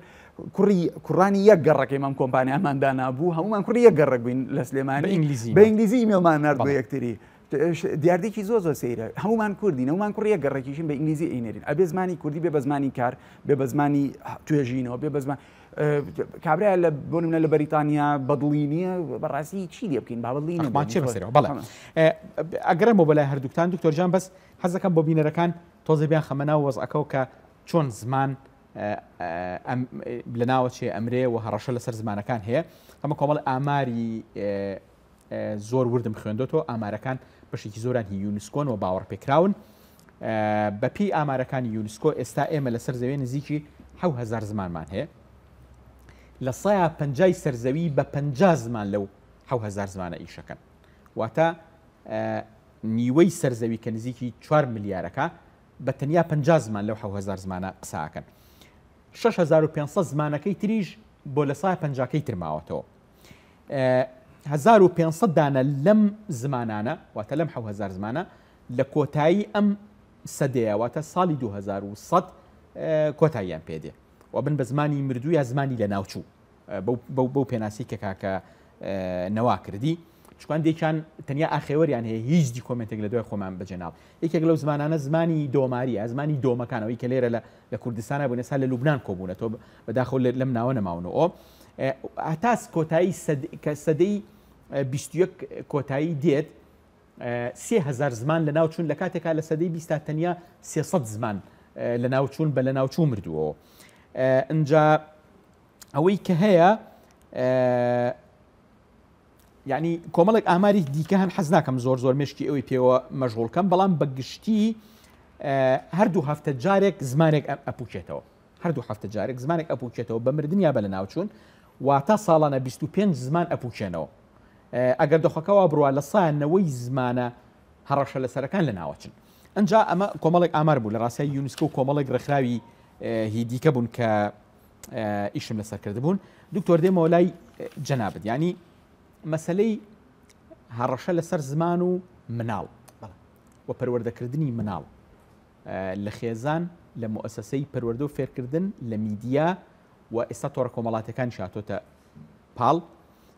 کوڕی کوڕانی یەک گەڕەکەی مام کۆمپانیامان دانابوو هەمومان کوڕی یەک گەڕەک بووین لە سلێمانی ئینگلیزی بە ئینگلیزی ئیمێڵمان نارد بۆ یەکتری دیاردێکی زۆر زۆر سەیرە هەمومان کوردین هەمومان کوڕی یەک گەڕەکیشین بە ئینگلیزی ئەینێرین ئەبێ زمانی کوردی بێ بە زمانی کار بێ بە زمانی توێژینەوە بێ بە زمان کابرا لە بۆ نمونە لە بەریتانیا بەدڵی نییە بەڕاستی چی لێ بکەین با بەدڵی نەمان چێ بەسەرەوە بەڵێ ئەگەرم بۆ بەلای هەردووکتان دکتۆر جان بەس حەزەکەم بۆ بینەرەکان تۆزێ بیان خەمە ناو وەزعەکەەوە کە چۆن زمان لە ناوەچێ ئەمرێ و هەڕەشە لەسەر زمانەکان هەیە ئەمە کۆمەڵ ئاماری زۆر وردم خوێندۆتەوە ئامارەکان بەشێکی زۆران هی یونسکۆن و باوەڕ پێکراون بەپی ئامارەکانی یونسکۆ ئێستا ئێمە لەسەر زەوێ نزیکی 1000 زمانمان هەیە لە سەیا پەنجای سەرزەوی بە پ زمان لەو 1000 زمانە ئیشەکەن واتە نیوەی سەرزەوی کە نزیکی 4 ملیارەکە بە تەنیا 50 زمان لەو 1000 زمانە قساکەن 6500 زمانەکەی تریش بۆ لە سای پەنجاکەی تر ماوەتەوە 1500 دانە لەم زمانانە واتە لەم 1000 زمانە لە کۆتایی ئەم سەدەیە واتە ساڵی 2100 کۆتاییان پێدێ و بن بە زمانی مردوو یا زمانی لە ناوچوو بەو پێناسی کە کاکە نەوا کردی چکان دێکیان تەنیا ئاخێوەریان هەیە هیچ دیکۆمنتێک لە دوای خۆمان بەجێناڵ یەکێک لەو زمانانە زمانی دۆماریە زمانی دۆمەکانەوەی کە لێرە لە کوردستانە بوون ئێستا لە لوبناان کۆبوونەتەوە بەداخەوە لەم ناوە نەماونەوە هەتا کۆتایی کە سەدەی 21 کۆتایی دێت 3000 زمان لە ناوچوون لە کاتێکا لە سەدەی 20 تەنیا 300 زمان لە ناوچوون بە لە ناوچوو مردووەوە ئەجا ئەوەی کە هەیە یعنی کۆمەڵێک ئاماری دیکە هەن حەز ناکەم زۆر زۆر مشکی ئەوی پێوە مەشغوڵکەم بەڵام بە گشتی هەردوو هەفتە جارێک زمانێک ئەپوکێتەوە هەردوو هەفتە جارێک زمانێک ئەپوکێتەوە بە مردن یا بە لەناوچوون واتە ساڵانە 25 زمان ئەپوکێنەوە ئەگەر دۆخەکەەوە بڕوا لە سا نەوەی زمانە هەڕەشە لەسەرەکان لە ناوەچن ئەجا ئەمە کۆمەڵێک ئامار بوو لە ڕاستای یونسکۆ و کۆمەڵێک ڕێکخراوی هی دیکە بوون کە ئیشم لەسەر کردبوون دکتۆر دێمەوە لای جەنابت ینی مەسلەی هەڕەشە لەسەر زمان و مناڵ و پەروەردەکردنی مناڵ لە خێزان لە موئەسەسەی پەروەردە و فێرکردن لە میدیا و ئێستا تۆڕە کۆمەڵاتەکان شاتۆتە پاڵ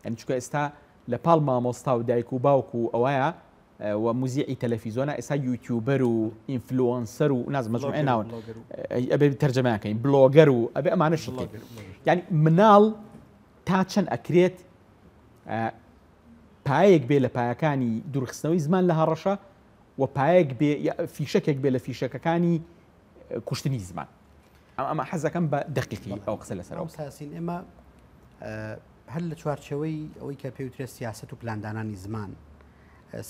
ئەنی چکە ئێستا لە پاڵ مامۆستا و دایک و باوک و ئەوەیە و موزیعی تەلەفیزۆنە ئێستا یوتیوبەر و influencer و ناز مەجموعە ناون ئەبێ تەرجەمەیان کەین بلۆگەر و ئەبێ ئەمانە شکێن یعنی مناڵ تا چەند ئەکرێت پایەک بێ لە پایەکانی دوورخستنەوەی زمان لە هەڕەشە و پایەک بێ فیشەکێک بێ لە فیشەکەکانی کوشتنی زمان ئەمە حەزەکەم بە دقیقی ئەو قسە لەسەر ساسین ئێمە. هەر لە چوارچێوەی ئەوەی کە پێوترێت سیاسەت و پلاندانانی زمان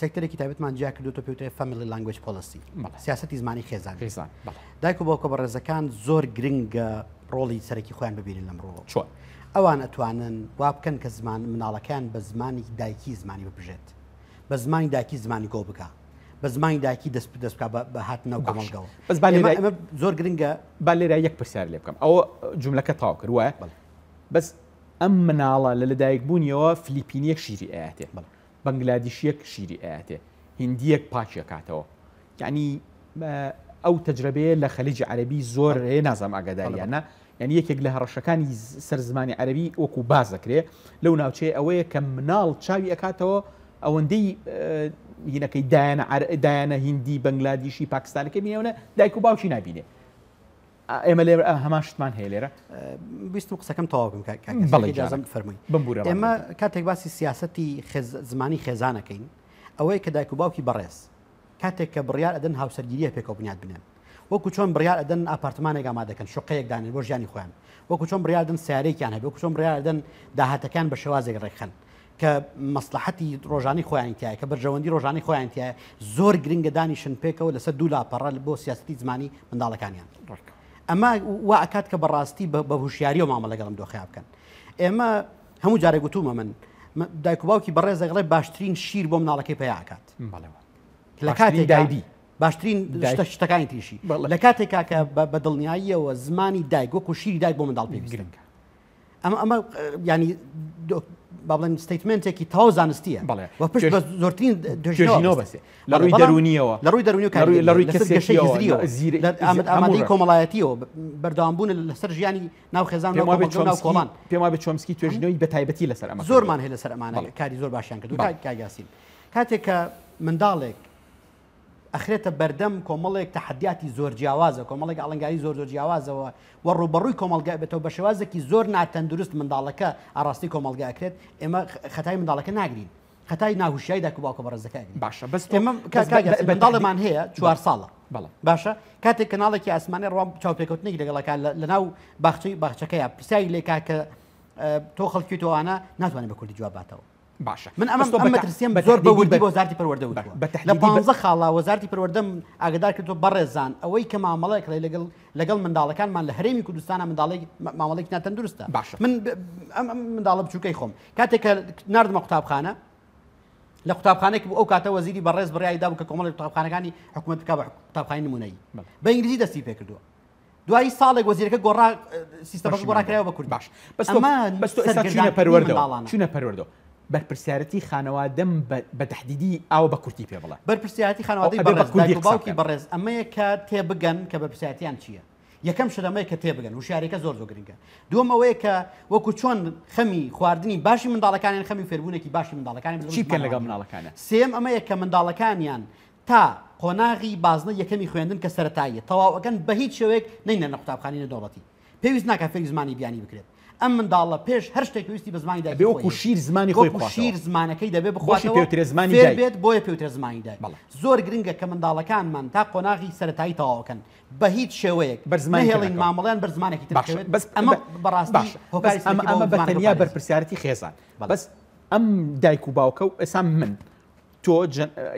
سێکتەرێکی تایبەتمان جیا کردوتە پێوترێت family language policy سیاسەتی زمانی خێزان خێزان دایک و باوکە بەڕێزەکان زۆر گرنگە ڕۆڵی سەرەکی خۆیان ببینن لەم ڕۆڵ چۆن ئەوان ئەتوانن وا بکەن کە زمان مناڵەکان بە زمانی دایکی زمانی ببژێت بە زمانی دایکی زمانی گۆ بکە بە زمانی دایکی دەست دەست بکە بە هاتنەوە کۆمەڵگەوە بەس با لێرە ئەمە زۆر گرنگە با لێرە یەک پرسیار لێ بکەم ئەوە جملەکە تەواو کرد وایە بەس ئەم مناڵە لە لەدایکبوونیەوە فلیپینیەک شیری ئەیاتێ بەنگلادیشیەک شیری ئەیاتێ هیندیەک پاکی ئەکاتەوە یعنی ئەو تەجرەبەیە لە خەلیجی عەرەبی زۆر هەیە نازانم ئاگاداریان نا یعنی یەکێک لە هەڕەشەکانی سەر زمانی عەرەبی وەکو باز دەکرێ لەو ناوچەیە ئەوەیە کە مناڵ چاوی ئەکاتەوە ئەوەندەی هینەکەی دایانە دایانە هیندی بەنگلادیشی پاکستانەکە بینەوە دایک و باوکی نابینێ ئێمە لێرە هەمان شتمان هەیە لێرە. ویستم قسەکەم تەواو بکەم کاک کاک بەڵێ ئیجازەم گیانەکەم. بفەرمووی. بمبورە ئێمە ڕامگرتم. کاتێک باسی سیاسەتی خێز زمانی خێزان ئەکەین ئەوەیە کە دایک و باوکی بەڕێز کاتێک کە بڕیار ئەدەن هاوسەرگیریە پێکەوە بنیات بنێن وەکو چۆن بڕیار ئەدەن ئاپارتمانێک ئامادەکەن شوقەیەک دانێن بۆ ژیانی خۆیان وەکو چۆن بڕیار دەن سیارەیەکیان هەبێ وەکو چۆن بڕیار ئەدەن داهاتەکان بە شێوازێک ڕێکخەن کە مەسڵەحەتی ڕۆژانەی خۆیانی تیایە، کە بەرژەوەندی ڕۆژانەی خۆیانی تیایە، زۆر گرنگە دانیشن پێکەوە لەسەر دوو لاپەڕە بۆ سیاسەتی زمانی منداڵەکانیان. ئەمە وا ئەکات کە بەڕاستی بە هوشیاریەوە مامەڵە لەگەڵ ئەم دۆخەیا بکەن. ئێمە هەموو جارێک گوتوومە من دایک و باوکی بەڕێز دەگەڵێ باشترین شیر بۆ مناڵەکەی پەیا ئەکات. لە کاتێک دایبی باشترین شتەکانی تریشی لە کاتێکا کە بە دڵنیاییەوە زمانی دایک وەکو شیری دایک بۆ منداڵ پێویستە. گرنگە. ئەمە ئەمە ینی با بڵێن statement ێکی تەواو زانستیە بەڵێ و پشت بە زۆرترین توێژینەوە بەسێ لە ڕووی دەروونیەوە لە ڕووی دەروونی لە ڕووی کەسێکیەوە ئامادەی کۆمەڵایەتیەوە بەردەوامبوون لەسەر ژیانی ناو خێزان ناو کۆڵان پێم وابێ چۆمسکی توێژینەوەی بە تایبەتی لەسەر ئەمە زۆرمان هەیە لەسەر ئەمانە کاری زۆر باشیان کردو کاک یاسین کاتێک کە منداڵێک ئەخرێتە بەردەم کۆمەڵێک تەحەدیاتی زۆر جیاوازە، کۆمەڵێک ئاڵنگاری زۆر زۆر جیاوازەوە و ڕووبەڕووی کۆمەڵگە ئەبێتەوە بە شێوازێکی زۆر ناتەندروست منداڵەکە ئاڕاستەی کۆمەڵگە ئەکرێت، ئێمە خەتای منداڵەکە ناگرین، خەتای ناهوشیاری دایک و باوکە بەڕێزەکە ئەگرین. باشە بەس تۆ ئێمە بەس کاک بە یاسین بە منداڵێمان هەیە چوار ساڵە بەڵێ. باشە کاتێک کەناڵێکی ئاسمانی ڕوا چاوپێکەوتنێکی لەگەڵ ئەکا لەناو باخچەی باخچەکەیا پرسیاری لێکا کە تۆ خەڵکی تۆ ئەوانە ناتوانێت بە کوردی جواب باتەوە. باشە من ئەمە ئەم مەترسیەم زۆر بە وردی بۆ وەزارەتی پەروەردە وتووە لە 15 خاڵا وەزارەتی پەروەردەم ئاگادار کردووە بەڕێزان ئەوەی کە مامەڵەیەک هەیە لەگەڵ لەگەڵ منداڵەکانمان لە هەرێمی کوردستانە منداڵێک مامەڵێکی ناتەندروستە باشە من ئەم ئەم منداڵە بچووکەی خۆم کاتێک کە ناردمە قوتابخانە لە قوتابخانێک بوو ئەو کاتە وەزیری بەڕێز بڕیاری دابوو کە کۆمەڵی قوتابخانەکانی حکوومەت بکا بە قوتابخانەی نمونەیی بە ئینگلیزی دەستی پێکردووە دوایی ساڵێک وەزیرەکە گۆڕا سیستەمەکە گۆڕا کرایەوە بە کوردی. باش بەس تۆ بەس تۆ ئێستا چوونە پەروەردەوە چوونە پەروەردەوە بەرپرسیارەتی خانەوادەم بە تەحدیدی ئاوە بە کورتی پێ بڵێ. بەرپرسیارەتی خانەوادەی بەڕێز دایک و باوکی بەڕێز ئەمەیە کە تێبگەن کە بەرپرسیارەتیان چییە. یەکەم شت ئەمەیە کە تێبگەن هوشیاریەکە زۆر زۆر گرنگە. دووەم ئەوەیە کە وەکو چۆن خەمی خواردنی باشی منداڵەکانیان خەمی فێربوونێکی باشی منداڵەکانیان چی بکەن لەگەڵ منداڵەکانیان. سێیەم ئەمەیە کە منداڵەکانیان تا قۆناغی بازنەی یەکەمی خوێندن کە سەرەتاییە تەواو ئەکەن بە هیچ شێوەیەک نەینەنە قوتابخانەی نێودەوڵەتی. پێویست ناکات فێری زمانی بیانی بکرێت. ئەم منداڵە پێش هەر شتێک پێویستی بە زمانی دایکی ئەبێ خۆی وەکو هەیە. شیر زمانی خۆی وەکو بخواتەوە. شیر زمانەکەی دەبێ بۆشی بخواتەوە، پێوترێ زمانی فێر دایک. بێت، بۆیە پێوترێ زمانی دایک. بەڵێ. زۆر گرنگە کە منداڵەکانمان تا قۆناغی سەرەتایی تەواو ئەکەن بە هیچ شێوەیەک بەر زمانی تر نەهێڵین نەکەون. مامەڵەیان بەر زمانێکی تر باشە بکەوێت. بەس ئەمە بە بەڕاستی باشە بەس هۆکاری ئەمە سەرەکی بۆ ئەمە بە زمانەکە تەنیا بپارێزین. بەرپرسیارەتی خێزان. بەڵێ. بەس ئەم دایک و باوکە و ئێستا من تۆ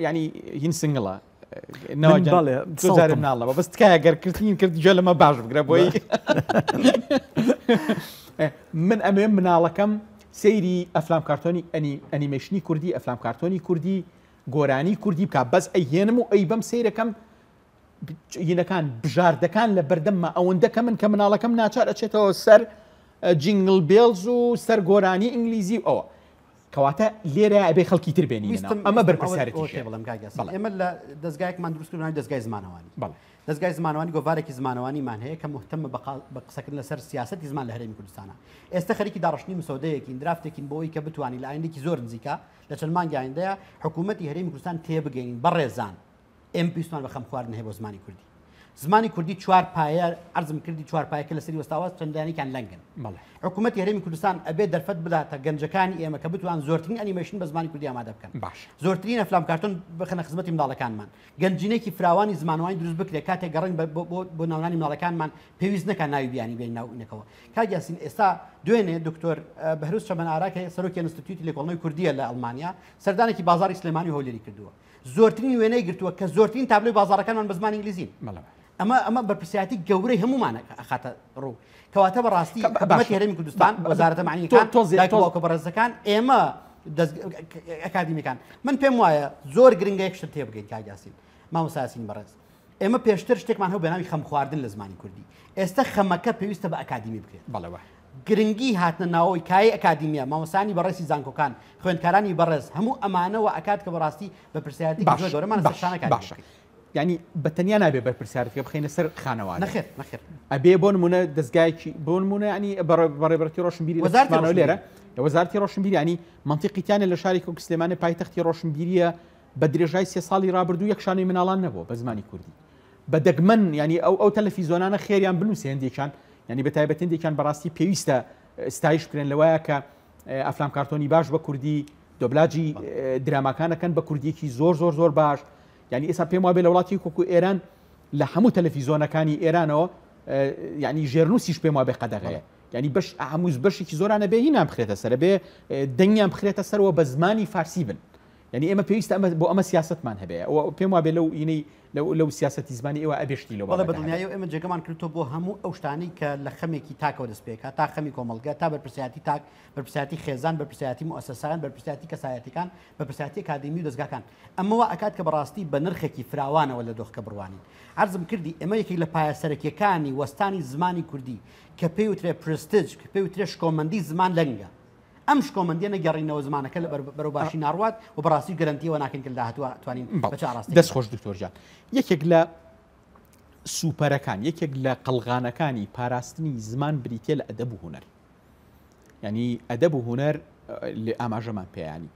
ینی هین single ە ناوە مناڵەوە بەس تکایە گەر کردین کرد گوێ لەمە باش بگرە بۆی من ئەمێ مناڵەکەم سەیری ئەفلام کارتۆنی ئەنی ئەنیمەشنی کوردی ئەفلام کارتۆنی کوردی گۆرانی کوردی بک بەس ئەیهێنم و ئەی بەم سیرەکەم هینەکان بژاردەکان لە بەردەمما ئەوەندە کە من کە مناڵەکەم ناچار ئەچێتەوە سەر Jingle Bells و سەر گۆرانی ئینگلیزی و ئەوە کەواتە لێرە ئەبێ خەڵکی تر بێنینە ناو. ویستم ئەمە ویستم ئەوە بەرپرسیارێتیشە. پێ بڵێم کاک یاسین. بەڵێ. ئێمە لە دەزگایەکمان دروست کرد بە ناوی دەزگای زمانەوانی. بەڵێ. دەزگای زمانەوانی گۆڤارێکی زمانەوانیمان هەیە کە موهتەمە بە قا- بە قسەکردن لەسەر سیاسەتی زمان لە هەرێمی کوردستانە. ئێستا خەریکی داڕشتنی مسەودەیەکین، draft ێکین بۆ ئەوەی کە بتوانین لە ئایندەیەکی زۆر نزیکا، لە چەند مانگی ئایندەیا، حکوومەتی هەرێمی کوردستان تێبگەینین بەڕێزان ئێمە پێویستمان بە خەمخواردن هەیە بۆ زمانی کوردی. زمانی کوردی چوار پایە عەرزم کردی چوار پایەکە لەسەری وەستاوە چەندانێکیان لەنگن. بەڵێ. حکوومەتی هەرێمی کوردستان ئەبێ دەرفەت بداتە گەنجەکانی ئێمە کە بتوان زۆرترین ئەنیمەیشن بە زمانی کوردی ئامادە بکەن. باشە. زۆرترین ئەفلام کارتۆن بخەنە خزمەتی منداڵەکانمان. گەنجینەیەکی فراوانی زمانەوانی دروست بکرێت کاتێک گەڕین بۆ ناونانی منداڵەکانمان پێویست نەکا ناوی بیانی بێنین ناو ئینەکەوە. کاک یاسین ئێستا دوێنێ دکتۆر بەهروز چەمەن ئارا کە سەرۆکی ئەنستیتیوتی لێکۆڵینەوەی کوردییە لە ئەڵمانیا سەردانێکی بازاڕی سلێمانی و هەولێری کردووە. زۆرترین وێنەی گرتووە کە زۆرترین تابلۆی بازاڕەکانمان بە زمانی ئینگلیزین. ئەمە ئەمە بەرپرسیارەتی گەورەی هەموومان ئەخاتە ڕوو. کەواتە بەڕاستی حکوومەتی هەرێمی کوردستان، وەزارەتە مەعنییەکان، دایک و باوکە بەڕێزەکان، ئێمە ئەکادیمیەکان، من پێم وایە زۆر گرنگە یەک شت تێبگەین کاک یاسین، مامۆستا یاسین بەڕێز، ئێمە پێشتر شتێکمان هەبوو بە ناوی خەم خواردن لە زمانی کوردی، ئێستا خەمەکە پێویستە بە ئەکادیمی بکرێت. بەڵێ وایە. گرنگی هاتنە ناوەوەی کایەی ئەکادیمیا، مامۆستایانی بەڕێزی زانکۆکان، خوێندکارانی بەڕێز، هەموو ئەمانە وا ئەکات کە بەڕاستی بەرپرسیارەتێکی زۆر گەورەمان لەسەر شانە کاری باشە یعنی بە تەنیا نابێ بەرپرسیارەتەکە بخەینە سەر خانەوادە. نەخێر نەخێر. ئەبێ بۆ نمونە دەزگایەکی بۆ نمونە ینی بەڕێبەرەتی ڕۆشنبیری وەزارەتی لێرە لە وەزارەتی ڕۆشنبیری ینی مەنتیقی تیانە لە شاری وەک سلێمانی پایتەختی ڕۆشنبیریە بە درێژای سێ ساڵی ڕابردوو یەک شانۆی مناڵان نەبووە بە زمانی کوردی بە دەگمەن ینی ئەو ئەو تەلەفیزۆنانە خێریان بنووسێ هەندێکیان ینی بە تایبەت هەندێکیان بەڕاستی پێویستە ستایش بکرێن لەوەیە کە ئەفلام کارتۆنی باش بە کوردی دۆبلاجی دراماکانەکەن بە کوردیەکی زۆر زۆر زۆر باش یعنی ئێستا پێم وابێ لە وڵاتی وەکو ئێران لە هەموو تەلەفیزۆنەکانی ئێرانەوە یعنی ژێرنووسیش پێم وابێ قەدەغەیە یعنی بەش هەموو بەشێکی زۆرانە بێ هینان بخرێتە سەر بێ دەنگیان بخرێتە سەرەوە بە زمانی فارسی بن یعنی ئێمە پێویستە ئەمە بۆ ئەمە سیاستمان هەبێ پێم وابێ لەو ئینەی لەو لەو سیاسەتی زمانی ئێوە ئەبێ شتی لەو بەڵێ بابەتە هەبێ. بەدڵنیاییەوە ئێمە جێگەمان کردووە بۆ هەموو ئەو شتانەی کە لە خەمێکی تاکەوە دەست پێکا تا خەمی کۆمەڵگە تا بەرپرسیارەتی تاک بەرپرسیارەتی خێزان بەرپرسیارەتی موئەسەسان بەرپرسیارەتی کەسایەتیەکان بەرپرسیارەتی ئەکادیمی و دەزگاکان ئەمە وا ئەکات کە بەڕاستی بە نرخێکی فراوانەوە لە دۆخەکە بڕوانین عەرزم کردی ئێمە یەکێک لە پایە سەرەکیەکانی وەستانی زمانی کوردی کە پێی وترێ پرستج کە پێی وترێ شکۆمەندی زمان لەنگە ئەم شکۆمەندیە نەگەڕینەوە زمانەکە لە بەرەو باشی ناڕوات و بەڕاستی گەرەنتیەوە ناکەین کە لە داهاتووە توانین بە چ ئاراستەیەک دەست خۆش دکتۆر گیان یەکێک لە سوپەرەکان یەکێک لە قەڵغانەکانی پاراستنی زمان بریتە لە ئەدەب و هونەر ینی ئەدەب و هونەر لێ ئاماژەمان پێیانی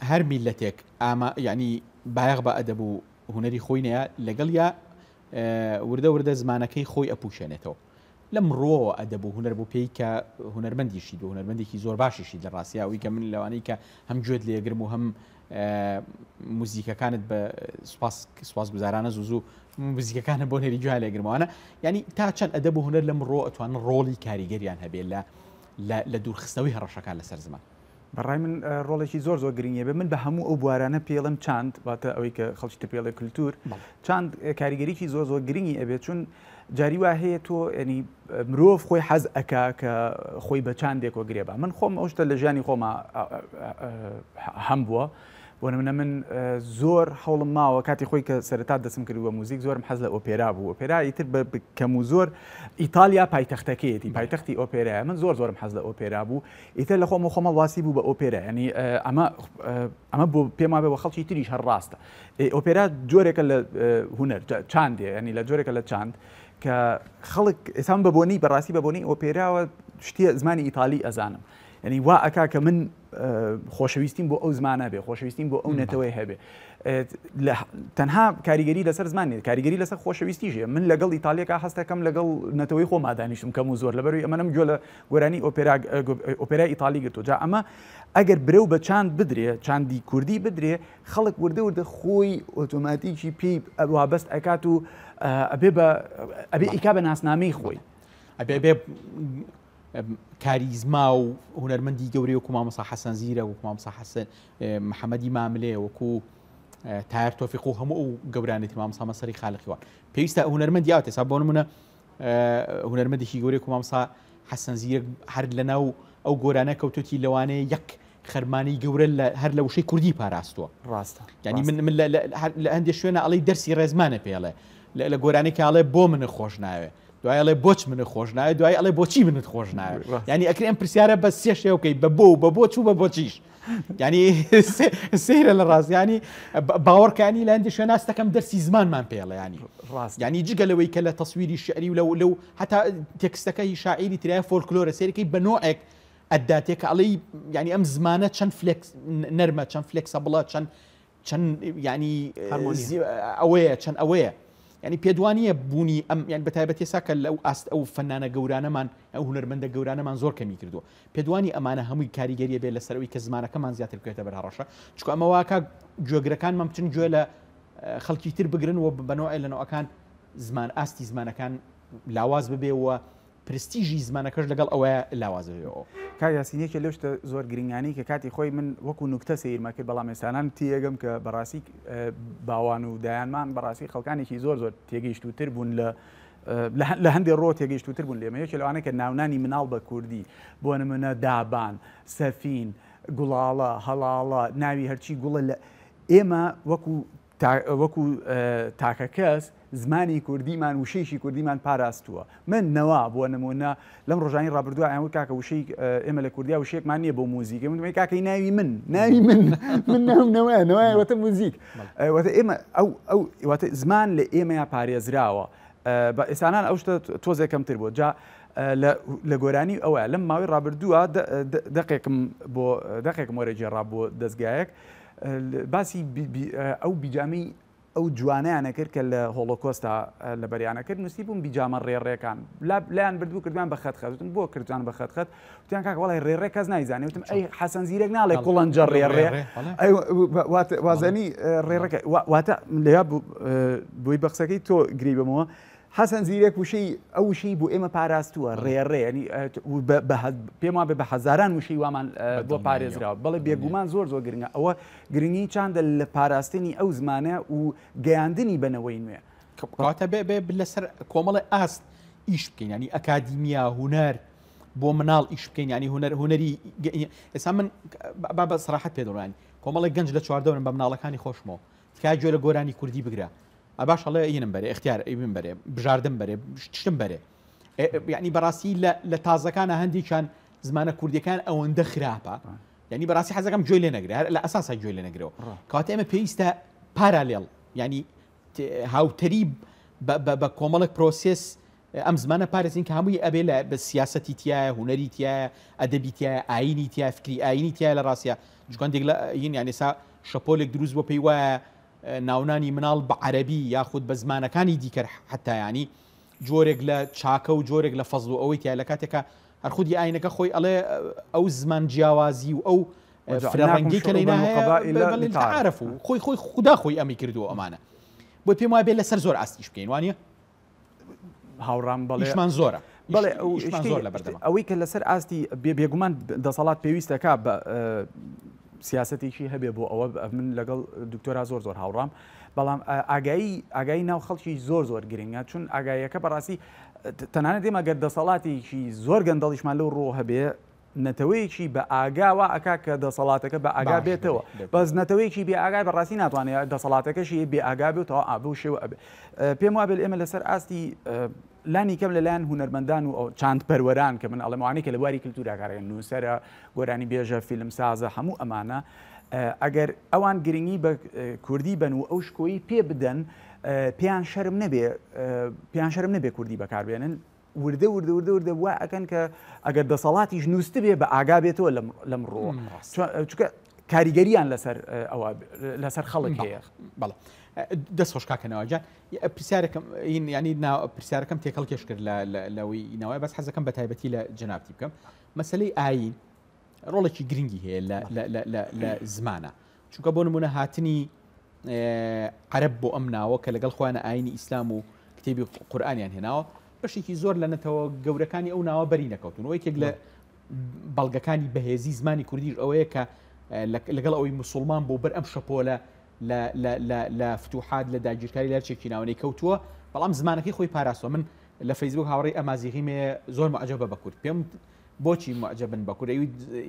هەر میلەتێک ئاما ینی بایەخ بە ئەدەب و هونەری خۆی نەیە لەگەڵ یا وردە وردە زمانەکەی خۆی ئەپوشێنێتەوە لەم ڕووەوە ئەدەب و هونەر بۆ پێی کە هونەرمەندیشیت و هونەرمەندێکی زۆر باشیشیت لە ڕاستیا ئەوی کە من لەوانەی کە هەم گوێت لێگرم و هەم موزیکەکانت بە سوپاس سوپاسگوزارانە زوو زوو موزیکەکانە بۆ نێری گوێیان لێگرمەوانە یعنی تا چەند ئەدەب و هونەر لەم ڕۆ ئەتوانن ڕۆڵی کاریگەریان هەبێ لە لە دوورخستنەوەی هەڕەشەکان لەسەر زمان. بە ڕای من ڕۆڵێکی زۆر زۆر گرنگی بێ من بە هەموو ئەو بوارانە پێڵم چاند واتە ئەوەی کە خەڵکی تر پێڵێ کللتور چاند کاریگەریی زۆر زۆر گرنگی ئەبێت چون جاری وا هەیە تۆ ینی مرۆڤ خۆی حەز ئەکا کە خۆی بە چاندێکەوە گرێبا من خۆم ئەو شتە لە ژیانی خۆما هەم بووە بۆ نمونە من زۆر هەوڵم ماوە کاتی خۆی کە سەرەتا دەستم کرد بە موزیک زۆرم حەز لە ئۆپێرا بوو ئۆپێرا ئیتر بە کەم و زۆر ئیتالیا پایتەختەکەیەتی پایتەختی ئۆپێرایە من زۆر زۆرم حەز لە ئۆپێرا بوو ئیتر لە خۆم و خۆمە واسی بوو بە ئۆپێرا ینی ئەمە ئەمە بۆ پێم وابێ بۆ خەڵکی تریش هەر ڕاستە ئۆپێرا جۆرێکە لە هونەر چاندێ ینی لە جۆرێکە لە چاند کە خەڵک ئێسان بە بۆنی بەڕاستی بە بۆنی ئۆپێراوە شتیە زمانی ئیتالی ئەزانم ینی وا ئەکا کە من خۆشەویستیم بۆ ئەو زمانە بێ خۆشەویستیم بۆ ئەو نەتەوەی هەبێ تەنها کاریگەری لەسەر زمان نیە کاریگەری لەسەر خۆشەویستیش هەیە من لەگەڵ ئیتالیەکە هەستەکەم لەگەڵ نەتەوەی خۆما دانیشتم کەم و زۆر لەبەروی ئەمەم گوێ لە گۆرانی ئۆپێرا ئۆپێرای ئیتالی گرتو جا ئەمە ئەگەر برەو بە چاند بدرێ چاندی کوردی بدرێ خەڵک وردە وردە خۆی ئۆتۆماتیکی پێی وابەست ئەکات و ئەبێ بە ئەبێ ئیکا بە ناسنامەی خۆی ئەبێ بێ کاریزما و هونەرمەندی گەورەی وەکو مامۆستا حەسەن زیرە وەکو مامۆستا حەسەن محەممەدی ماملێ وەکو تایەر تۆفیق و هەموو ئەو گەورانێتی مامۆستا مەسەری خالقیوان پێویستە هونەرمەندی ئاوتێ سا بۆ نمونە هونەرمەندێکی گەورەی وەکو مامۆستا حەسەن زیرەک هەر لەناو ئەو گۆرانە کەوتوتی لەوانەیە یەک خەرمانی گەورە هەر لە وشەی کوردی پاراستووە ڕاستە یعنی من من لە هەندێک شوێنە ئەڵی دەرسی ڕێزمانە پێڵێ لە گۆرانێک ئەڵێ بۆ منە خۆش ناوێ دوای ئەڵێ بۆچ منت خۆش ناوێت دوای ئەڵێ بۆچی منت خۆش ناوێت ینی ئەکرێ ئەم پرسیارە بە سێ شێوە بکەیت بە بۆ و بە بۆ چوو بە بۆچیش ینی سەیرە لە ڕاستیانی باوەڕکانی لە هەندێک شوێن ناستەکەم دەرسی زمانمان پێڵێ ینی ڕاست ینی جگە لەوەی کە لە تەسویری شعری و لەو لەو هەتا تێکستەکە هی شاعیری ترایە فۆلکلۆرە سەیرەکەی بە نۆعێک ئەداتێ کە ئەڵێی ینی ئەم زمانە چەند فلێکس نەرمە چەند flexible ە چەند چەند یانی ئەوەیە چەند ئەوەیە. ینی پێدوانیە بوونی ئەم یان بەتایبەت ێسا کە لەو ئاست ئەو فەنانە گەورانەمان ئەو هونەرمەندە گەورانەمان زۆر کەمی کردووە پێدوانی ئەمانە هەمووی کاریگەریە بێ لەسەرەوەی کە زمانەکەمان زیاتر بکەوێتە بەر هەڕەشە چونکە ئەمە واکە گوێگرەکانمان بچن گوێ لە خەڵکی تر بگرن و بەنەوەی لە نەوەکان زمان ئاستی زمانەکان لاواز ببێ و پرستیژی زمانەکەش لەگەڵ ئەوەیە لاواز ببێەوە. کاک یاسین یەکێ لەو شتە زۆر گرنگانەی کە کاتی خۆی من وەکو نوکتە سەیرمە کرد بەڵام ئێستانان تێگەم کە بەڕاستی باوان و دایانمان بەڕاستی خەڵکانێکی زۆر زۆر تێگەیشتووتر بوون لە لە هەندێک ڕۆ تێگەیشتووتر بوون لێمە یەکێ لەوانە کە ناونانی مناڵ بە کوردی بۆ نمونە دابان سەفین گوڵاڵە هەڵاڵە ناوی هەرچی گوڵە لە ئێمە وەکو وەکو تاکەکەس زمانی کوردیمان وشەیەکی کوردیمان پاراستووە. من نەوا بۆ نموونە لەم ڕۆژانی ڕابردووە ئەیان وت کاکە وشەی ئێمە لە کوردیا وشەیەکمان نییە بۆ موزیک. ئێمە وتم کاکەی ناوی من ناوی من من ناوم نەوایە نەوایە وتە موزیک. واتە ئێمە ئەو ئەو واتە زمان لە ئێمەیا پارێزراوە. بە ئێسانان ئەو شتە تۆزێک کەمتر بووە. جا لە گۆرانی ئەوە لەم ماوەی ڕابردووە دەقێکم بۆ دەقێکم وەرەگێڕا بۆ دەزگایەک باسی ئەو بیجامی ئەو جوانەیانە کرد کە لە هۆڵۆکۆستا لەبەریانە کرد نووسی بووم بیجامە ڕێڕێکان لایان بردبوو کردوان بە خەت خەت وتم بۆ کردوان بە خەت خەت وتیان کاکە وەڵای ڕێڕێ کەس نایزانێ وتم ئەی حەسەن زیرەک ناڵێ کوڵەنجە ڕێڕێ وازانی ڕێڕەکە واتە لەیا بۆی بە قسەکەی تۆ گری بمەوە حەسەن زیرەک وشەی ئەو وشەی بۆ ئێمە پاراستووە ڕێڕێ ینی پێم وابێ بە هەزاران وشەی وامان بۆ پارێزراوە بەڵێ بێگومان زۆر زۆر گرنگە ئەوە گرنگی چاندە لە پاراستنی ئەو زمانە و گەیاندنی بەنەوەی نوێ. کەواتە بێ بێ لەسەر کۆمەڵی ئاست ئیش بکەین ینی ئەکادیمیا هونەر بۆ مناڵ ئیش بکەین ینی هونەر هونەری ئێستا من با بە سەراحەت پێ دەڵێن کۆمەڵێک گەنج لە چواردەورم بە مناڵەکانی خۆشمەوە تکایە گوێ لە گۆرانی کوردی بگرە ئە باش ئەڵێ ینم بەرێ اختیار ئەیبم بەرێ بژاردم بەرێ شتم بەرێ یعنی بەڕاستی لە تازەکانە هەندێکیان زمانە کوردیەکان ئەوەندە خراپە یعنی بەڕاستی حەزەکەم گوێ لێ نەگرێ هەر لە ئەساسا گوێ لێ نەگرەوە کەواتە ئێمە پێویستە پارالێڵ یعنی هاوتەریب بە کۆمەڵێک پرۆسێس ئەم زمانە پارێزین کە هەمووی ئەبێ لە بە سیاسەتی تایە هونەری تایە ئەدەبی تایە ئاینی تایە فکری ئاینی تایە لە ڕاستە چکاندێک لە یین یان ئێسا شەپۆلێک دروست بۆ پێی وایە ناونانی مناڵ بە عەرەبی یاخود بە زمانەکانی دیکەر حەتا یانی جۆرێک لە چاکە و جۆرێک لە فەزڵ و ئەوەی تیا لە کاتێکا هەر خودی ئاینەکە خۆی ئەڵێ ئەو زمان جیاوازی و ئەو فرەڕەنگی کە لەینا هەیە تعارف و خۆی خۆی خودا خۆی ئەمی کردووە ئەمانە بۆ پێم وایە بێ لەسەر زۆر ئاستیش بکەین وانە هاوڕام بەڵێ ئیشمان زۆرە بەڵێ ئەو زۆر لە بەردەمە ئەوەی کە لەسەر ئاستی بێگومان دەسەڵات پێویستەکە بە سیاسەتێکی هەبێ بۆ ئەوە من لەگەڵ دکتۆرا زۆر زۆر هاوڕام بەڵام ئاگایی ئاگایی ناو خەڵکی زۆر زۆر گرنگە چون ئاگاییەکە بەڕاستی تەنانەت ئێمە گەر دەسەڵاتێکی زۆر گەندەڵیشمان لەو ڕۆ هەبێ نەتەوەیەکی بە ئاگا وا ئەکا کە دەسەڵاتەکە بە ئاگا بێتەوە بەس نەتەوەیەکی بێ ئاگای بەڕاستی ناتوانێت دەسەڵاتەکەشی بێ ئاگا بێتەوە ئابوو شێوە ئەبێ پێم وابێت ئێمە لەسەر ئاستی لانی کەم لەلایەن هونەرمەندان و چاند پەروەران کە من ئەڵێم ئەوانەی کە لە بواری کلتورا کارەکەن نووسەرە گۆرانی بێژە فیلم سازە هەموو ئەمانە ئەگەر ئەوان گرنگی بە کوردی بن و ئەو شکۆی پێ بدەن پێیان شەرم نەبێ پێیان شەرم نەبێ کوردی بەکاربێنن وردە وردە وردە وردە وا ئەکەن کە ئەگەر دەسەڵاتیش نووسبێ بە ئاگا بێتەوە لەم ڕۆ چونکە کاریگەریان لەسەر ئەوە لەسەر خەڵک هەیە بەڵێ دەست خۆش کاکە نەوا جان پرسیارەکەم ینی پرسیارەکەم تێکەڵ کێش کرد لەوەی ناوای بەس حەزەکەم بە تایبەتی لە جەنابتی بکەم مەسلەی ئاین ڕۆڵێکی گرنگی هەیە لە زمانە چونکە بۆ نمونە هاتنی عەرب بۆ ئەم ناوە کە لەگەڵ خۆیانە ئاینی ئیسلام و کتێبی قورئانیان هێناوە بەشێکی زۆر لە نەتەوە گەورەکانی ئەو ناوە بەری نەکەوتون و یەکێک لە بەڵگەکانی بەهێزی زمانی کوردیش ئەوەیە کە لەگەڵ ئەوەی مسلمان بۆ بەر ئەم شەپۆلە لە فتوحات لە داگیرکاری لە هەرچێکی ناوەنەی کەوتووە بەڵام زمانەکەی خۆی پاراستوە من لە فەیسبوک هاوڕێی ئەمازیغیم هەیە زۆر معجبە بە کورد پێم بۆچی معجبن بە کورد ئەوی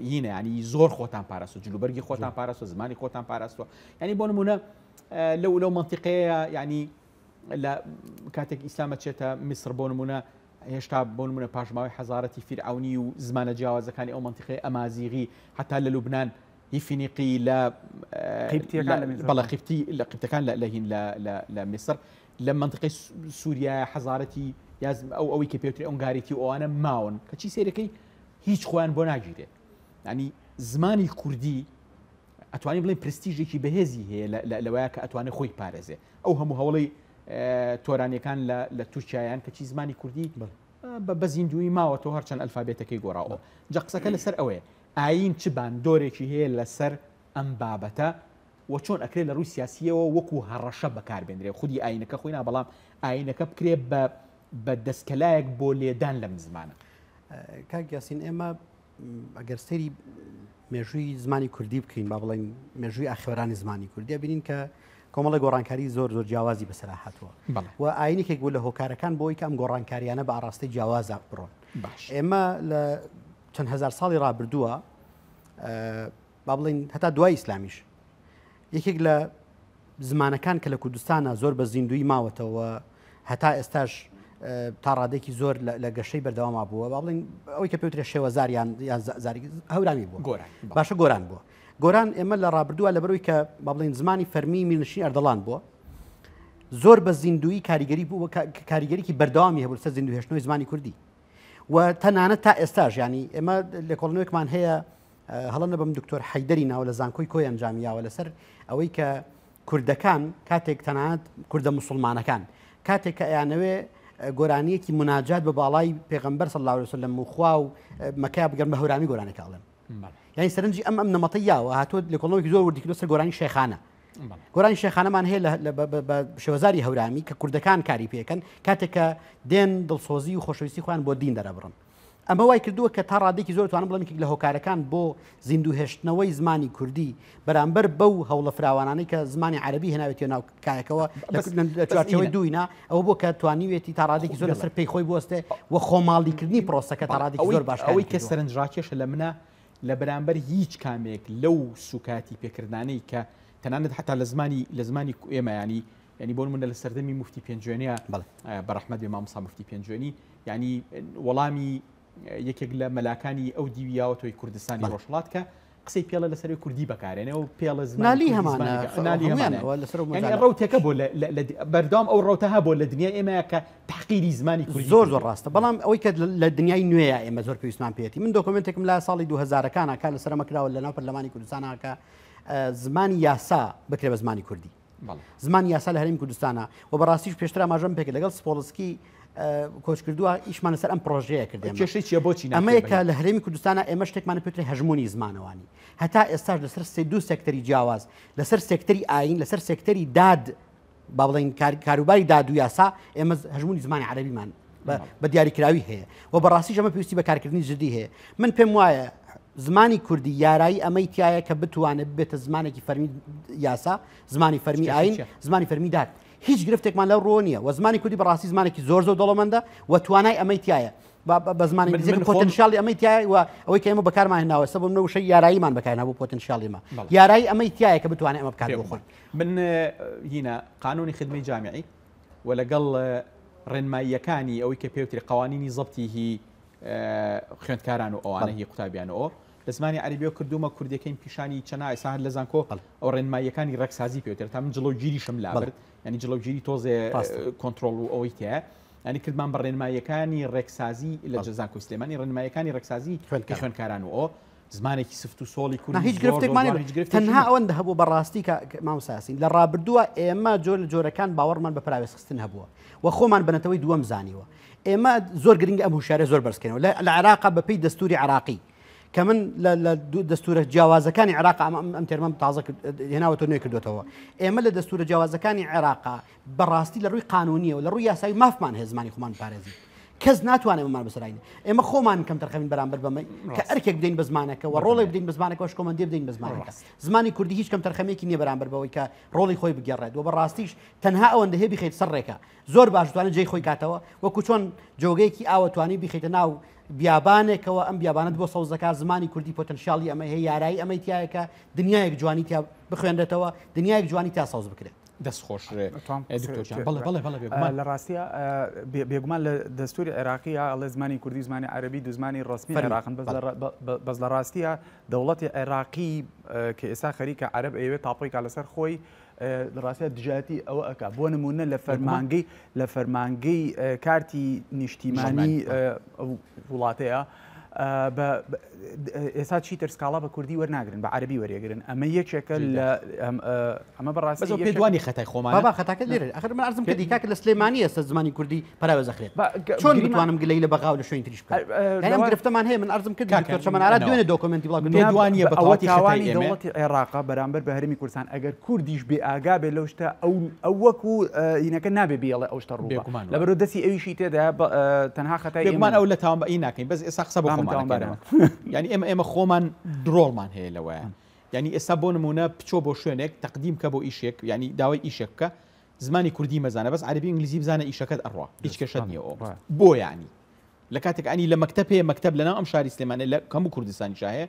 هینە ینی زۆر خۆتان پاراستوە جلوبەرگی خۆتان پاراستوە زمانی خۆتان پاراستوە ینی بۆ نمونە لەو لەو منتیقەیە ینی لە کاتێک ئیسلامە چێتە میسر بۆ نمونە هێشتا بۆ نمونە پاشماوەی حەزارەتی فیرعەونی و زمانە جیاوازەکانی ئەو منتیقەی ئەمازیغی حتا لە لوبناان هی فینیقی لە قیبتیەکان لە میسر. بەڵێ قیبتی لە قیبتەکان لە لە هین لە لە لە میسر لە مەنتیقەی سووریایە حەزارەتی یا ئەو ئەوەی کە پێوترێ ئۆنگاریتی و ئەوانە ماون کەچی سەیرەکەی هیچ خۆیان بۆ ناگیرێ یعنی زمانی کوردی ئەتوانین بڵێن پرستیژێکی بەهێزی هەیە لەوەیە کە ئەتوانێت خۆی پارێزێ ئەو هەموو هەوڵی تۆرانیەکان لە تورکیایان کەچی زمانی کوردی بە زیندووی ماوەتەوە هەرچەند ئەلفابێتەکەی گۆڕاوە. جا قسەکە لەسەر ئەوەیە ئایین چ باندۆرێکی هەیە لەسەر ئەم بابەتە و چۆن ئەکرێ لە ڕووی سیاسییەوە وەکو هەڕەشە بەکاربێنرێ خودی ئایینەکە خۆی نا بەڵام ئایینەکە بکرێ بە بە دەستکەلایەک بۆ لێدان لەم زمانە. کاک یاسین ئێمە ئەگەر سەیری مێژووی زمانی کوردی بکەین با بڵێن مێژووی ئاخێوەرانی زمانی کوردی بینین کە کۆمەڵی گۆڕانکاری زۆر زۆر جیاوازی بەسەرا هاتووە و ئاینێکێک بوو لە هۆکارەکان بۆی کە ئەم گۆڕانکاریانە بە ئاڕاستەی جیاوازە بڕۆن باش ئێمە لە چەند هزار ساڵی ڕابردووە با بڵین هەتا دوای ئیسلامیش یەکێک لە زمانەکان کە لە کوردستانە زۆر بە زیندوی ماوەتەوە هەتا ئێستاش تا ڕادێکی زۆر لە گەشەی بەردەواما بووە با بڵین ئەوەی کە پێوترێ شێوەزار یان زاری هەورامی بوو گۆران باشە گۆران بووە گۆران ئێمە لە ڕابردووە لە بەروی کە با بڵین زمانی فەرمی میرنشینی ئەردەڵان بووە زۆر بە زیندویی کاریگەری بوو کاریگەریکی بەردەوامی هەبوو سەر زیندوو هێشتنەوەی زمانی کوردی و تەنانەت تا ئێستاش ینی ئێمە لێکۆڵنەوەیەکمان هەیە هەڵە نەبم دکتۆر حەیدەری ناوە لە زانکۆی کۆی ئەنجامی یاوە لەسەر ئەوەی کە کوردەکان کاتێک تەنانەت کوردە مسلمانەکان کاتێک کە ئەیانەوێ گۆرانیەکی مناجات بە باڵای پێغەمبەر صلی الله علیه وسلم و خوا و مەکە بگەن بە هەورامی گۆرانەکە ئەڵێن یعنی سەرنجی ئەم ئەم نەمەتە یاوە هاتووە لێکۆڵەوەکی زۆر وردی کردووە سەر گۆرانی شێخانە گۆرانی شێخانەمان هەیە بە شێوەزاری هەورامی کە کوردەکان کاری پێکەن کاتێک کە دێن دڵسۆزی و خۆشەویستی خۆیان بۆ دین دەرەبڕن ئەمە وای کردووە کە تا ڕادەیەکی زۆر توانم بڵێم یەکێک لە هۆکارەکان بۆ زیندوو هێشتنەوەی زمانی کوردی بەرامبەر بەو هەوڵە فراوانانەی کە زمانی عەرەبی هێناوێتیە ناو کایەکەوە لە چوارچێوەی دووینا ئەوە بۆ کە توانیوێتی تا ڕادێکی زۆر لەسەر پێی خۆی بوەستێ و خۆماڵیکردنی پرۆسەکە تا ڕادێکی زۆر باش ئەوەی کە سەرنجڕاکێشە لە منە لە بەرامبەر هیچ کامێک لەو سوکاتی پێکردانەی کە تەنانەت حتا لە زمانی لە زمانی ئێمە ینی ینی بۆ نمونە لە سەردەمی مفتی پێنجوێنە بەڕەحمەت بێ مامۆستا مفتی پێنجوێنی یعنی وەڵامی یەکێک لە مەلاکانی ئەو دیوی یاوەتەوەی کوردستانی ڕۆژهەڵات کە قسەی پێڵە لەسەر کوردی بەکارێنێ و پێڵە زمانی هەمانە هەمانە ڕوتێکە بۆ بەردەوام ئەو ڕوتە هەبوو لە دنیای ئێمە کە تحقیری زمانی کوردی زۆر زۆر ڕاستە بەڵام ئەوەی کە لە دنیای نوێیە ئێمە زۆر پێویستمان پێێتی من دۆکمنتێکم لە ساڵی 2000ەکانە کە لەسەر مەکراوە لە ناو پەرلەمانی کوردستانەکە زمانی یاسا بکرێ بە زمانی کوردی زمانی یاسا لە هەرێمی کوردستانە و بەڕاستیش پێشتر ئاماژەم پێکرد لەگەڵ سپۆڵسکی کۆچکردووە ئیشمان لەسەر ئەم پرۆژەیە کرد کێشەی چیە بۆچی ئەمەیە کە لە هەرێمی کوردستانە ئێمە شتێکمان پێترێ هەژمونی زمانەوانی هەتا ئێستاش لەسەر سێ دوو سێکتەری جیاواز لەسەر سێکتەری ئاین لەسەر سێکتەری داد با بڵێین کاروباری داد و یاسا ئێمە هەژمونی زمانی عەرەبیمان بە دیاریکراوی هەیە و بەڕاستیش ئەمە پێویستی بە کارکردنی جدی هەیە من پێم وایە زمانی کوردی یارایی ئەمەی تایە کە بتوانێت ببێتە زمانێکی فەرمی یاسا زمانی فەرمی ئاین زمانی فەرمی داد هیچ گرفتێکمان لەو ڕۆ نییە و زمانی کوردی بەڕاستی زمانێکی زۆر زۆر دەوڵەمەندە و توانای ئەمەی تایە بە زمانی پۆتنشیالی ئەمەی تایە و ئەوەی کە ئێمە بەکارمان هێناوە سەبم نە وشەی یاراییمان بەکارنا بۆ پۆتنشیالیمە یارایی ئەمەی تایە کە بتوانێت ئەمە بکات بۆ خۆی من هینا قانونی خدمەی جامیعی و لەگەڵ ڕێنماییەکانی ئەوەی کە پێوتری قوانینی زەبتی هی خوێندکاران و ئەوانە هی قوتابیان و لە زمانی عەربیەوە کردومە کوردەکەیم پیشانی چەنا ئێستا هەر لە زانکۆ ئەو ڕێنماییەکانی ڕێکسازی پێوترێت تا من جڵەوگیریشم لابرد ینی جڵەوگیری تۆزێ کۆنترۆڵ و ئەوەی تایە ینی کردمان بە ڕێنماییەکانی ڕێکسازی لە زانکۆی سلێمانی ڕێنماییەکانی ڕێکسازی خوێندکاران و ئەو زمانێکی سفت و سۆڵی کوردی هیچ گرفتێکمان هیچ گرفت تەنها ئەوەندە هەبوو بەڕاستی کە مامۆستا یاسین لە ڕابردووە ئێمە جۆر لە جۆرەکان باوەڕمان بە پراوێزخستن هەبووە و خۆمان بە نەتەوەی دووەم زانیوە ئێمە زۆر گرنگە ئەم هوشیارە زۆر بەرزکەینەوە لە عێراق بەپێی دەستوری عراقی کە من لە دەستورە جیاوازەکانی عێراق ئەم تێرمەم تازە هێناوەتەوە نوێ کردوێتەوە ئێمە لە دەستورە جیاوازەکانی عێراق بەڕاستی لە ڕووی قانونیەوە لە ڕووی یاسایی مافمان هەیە زمانی خۆمان پارێزی کەس ناتوانێت ئەمەمان بەسەراین ئێمە خۆمان کەم تەرخەمین بەرامبەر بەمەی کە ئەرکێک بدەین بە زمانەکە و ڕۆڵێک بدەین بە زمانەکە و شکۆمەندی بدەین بە زمانەکە زمانی کوردی هیچ کەم تەرخەمێکی نییە بەرامبەر بەوەی کە ڕۆڵی خۆی بگێڕێت و بەڕاستیش تەنها ئەوەندە هەیە بیخەیت سەر ڕێکە زۆر باش توانێت جێی خۆی کاتەوە وەکو چۆن جۆگەیەکی ئاوە توانی بیخەیتە ناو بیابانێکەوە ئەم بیابانت بۆ سەوز دەکات زمانی کوردی پۆتەنشیالی ئەمە هەیە یارایی ئەمەی تایە کە دنیایەک جوانی تیا بخوێنرێتەوە دنیایەک جوانی تیا سەوز بکرێت. دەست خۆش دکتۆر جان بەڵێ بەڵێ بەڵێ بێگومان لە ڕاستیا بێگومان لە دەستوری عێراقیە ئەڵێ زمانی کوردی زمانی عەرەبی دوو زمانی ڕەسمی عێراقن بەس لە ڕاستیە دەوڵەتی عێراقی کە ئێستا خەریکە عەرەب ئەیەوێت تاپۆی کا لەسەر خۆی لە ڕاستیا دژایەتی ئەوە ئەکا بۆ نمونە لە فەرمانگەی لە فەرمانگەی کارتی نیشتیمانی وڵاتەیە. ئێستا چیتر سکاڵا بە کوردی وەرناگرن بە عەربی وەرێگرن ئەمە یەکێکە لە ئەمە بەڕاستی بەس پێدوانی خەتای خۆمان بابا خەتاکە لێرە ئەخر من عەرزم کردی کاکە لە سلێمانی ئێستا زمانی کوردی پەراوێز ئەخرێت چۆن بتوانم گلەیی لە بەغا و لە شوێنی تریش بکەم یانی ئەم گرفتەمان هەیە من عەرزم کرد دکتۆر چەمەن ئاراد دوێنێ دۆکۆمێنتی بڵاو کردەوە پێدوانیە بە ئەوە تەواوەتی خەتای تاوانی ئێمەیە دەوڵەتی عێراقە بەرامبەر بە هەرێمی کوردستان ئەگەر کوردیش بێ ئاگا بێ لەو شتە ئەو ئەو وەکو هینەکە نابێ بیڵێ ئەو شتە ڕووبا بێگومان وایە. لەبەرو دەستی ئەویشی تێدایە تەنها خەتای ئێمە بێگومان ئەو لە تاوان بە ئی ناکەین بەس ئێستا قسە بۆ با من خۆمان تاوانبارم. ئەکەینەوە یانی ئێمە ئێمە خۆمان ڕۆڵمان هەیە لەوەیە یانی ئێستا بۆ نمونە بچۆ بۆ شوێنێک تەقدیم کە بۆ ئیشێک یانی داوای ئیشێک بکە زمانی کوردی مەزانە بەس عەربی ئینگلیزی بزانە ئیشەکەت ئەڕوا هیچ کێشەت نییە ئەو بۆ یانی لە کاتێک ئەنی لە مەکتەب هەیە مەکتەب لەناو ئەم شاری سلێمانە لە هەموو کوردستانیشا هەیە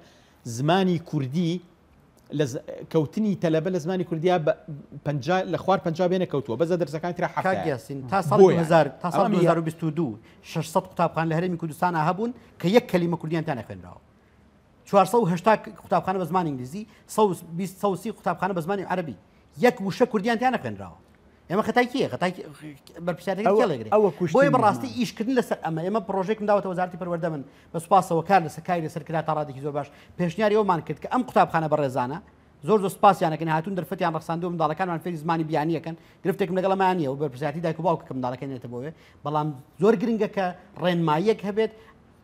زمانی کوردی لە کەوتنی تەلەبە لە زمانی کوردیا بە 50 لە خوار 50 بێنە کەوتووە بەس لە دەرسەکانی ترا کاک حەفتایە یاسین تا ساڵی بۆ یانی 2000 تا ساڵی ئەمە 2022 600 قوتابخانە لە هەرێمی کوردستانا هەبوون کە یەک کەلیمە کوردیان تیا نەخوێنراوە. 480 قوتابخانە بە زمانی ئینگلیزی، 120 130 قوتابخانە بە زمانی عەرەبی. یەک وشە کوردیان تیا نەخوێنراوە. ئێمە خەتای کێیە؟ خەتای بەرپرسیارەکەی ئەوە کێ ڵێگرێ؟ ئەوە بۆیە کوشتنی بەڕاستی زمان. ئیشکردن لەسەر ئەمە ئێمە پڕۆژەیەکم داوەتە وەزارەتی پەروەردە من بە سوپاسەوە کار لەسەر کاری لەسەر کرا تا ڕادێکی زۆر باش پێشنیاری ئەومان کرد کە ئەم قوتابخانە بەڕێزانە زۆر زۆر سوپاسیان ئەکەین هاتوون دەرفەتیان ڕەخساندووە منداڵەکانمان فێری زمانی بیانی ئەکەن گرفتێکم لەگەڵ ئەمەیان نییە و بەرپرسیارەتی دایک و باوکە کە منداڵەکەی نێتە بۆ وێ بەڵام زۆر گرنگە کە ڕێنماییەک هەبێت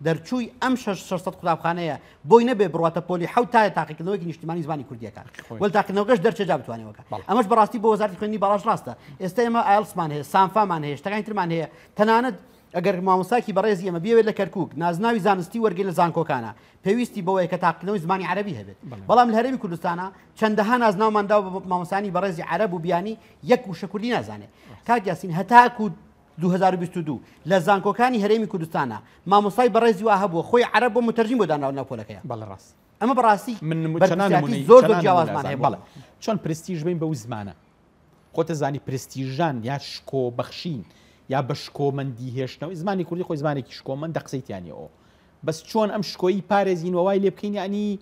دەرچووی ئەم 600 قوتابخانەیە بۆی نەبێ بڕاتە پۆلی حەوت تا تاقیکردنەوەیەکی نیشتیمانی زمانی کوردیەکان وەل تاقیکردنەوەکەش دەرچێ جا بتوانێەوەکە ئەمەش بەڕاستی بۆ وەزارەتی خوێندنی باڵاش ڕاستە ئێستا ئێمە ئایلسمان هەیە سانفامان هەیە شتەکانی ترمان هەیە تەنانەت ئەگەر مامۆستاکی بەڕێزی ئێمە بیەوێت لە کەرکوک نازناوی زانستی وەرگێ لە زانکۆکانە پێویستی بەوەیە کە تاقیکردنەوەی زمانی عەرەبی هەبێت بەڵام لە هەرێمی کوردستانە چەندەها نازناومان داوە بە مامۆستانی بەڕێزی عەرەب و بیانی یەک وشە کوردی نازانێت کاک یاسین هەتاکو 2022 لە زانکۆکانی هەرێمی کوردستانە مامۆستای بەڕێزی وا هەبووە خۆی عەرەب بۆ متەرجیم بۆ داناوە ناو پۆلەکەیە. بەڵێ ڕاست. ئەمە بەڕاستی من چەنان بەرپرسیارەتی نموونەی زۆر زۆر چەنان نموونە جیاوازمان ئەزانم. هەیە بۆ بەڵێ چۆن پرستیژ بین بەو زمانە خۆتە زانی پرستیژان یا شکۆ بەخشین یا بە شکۆمەندی هێشتنەوەی زمانی کوردی خۆی زمانێکی شکۆمەندە قسەی تیا نییە ئەوە بەس چۆن ئەم شکۆیی پارێزین و وای لێ بکەین یعنی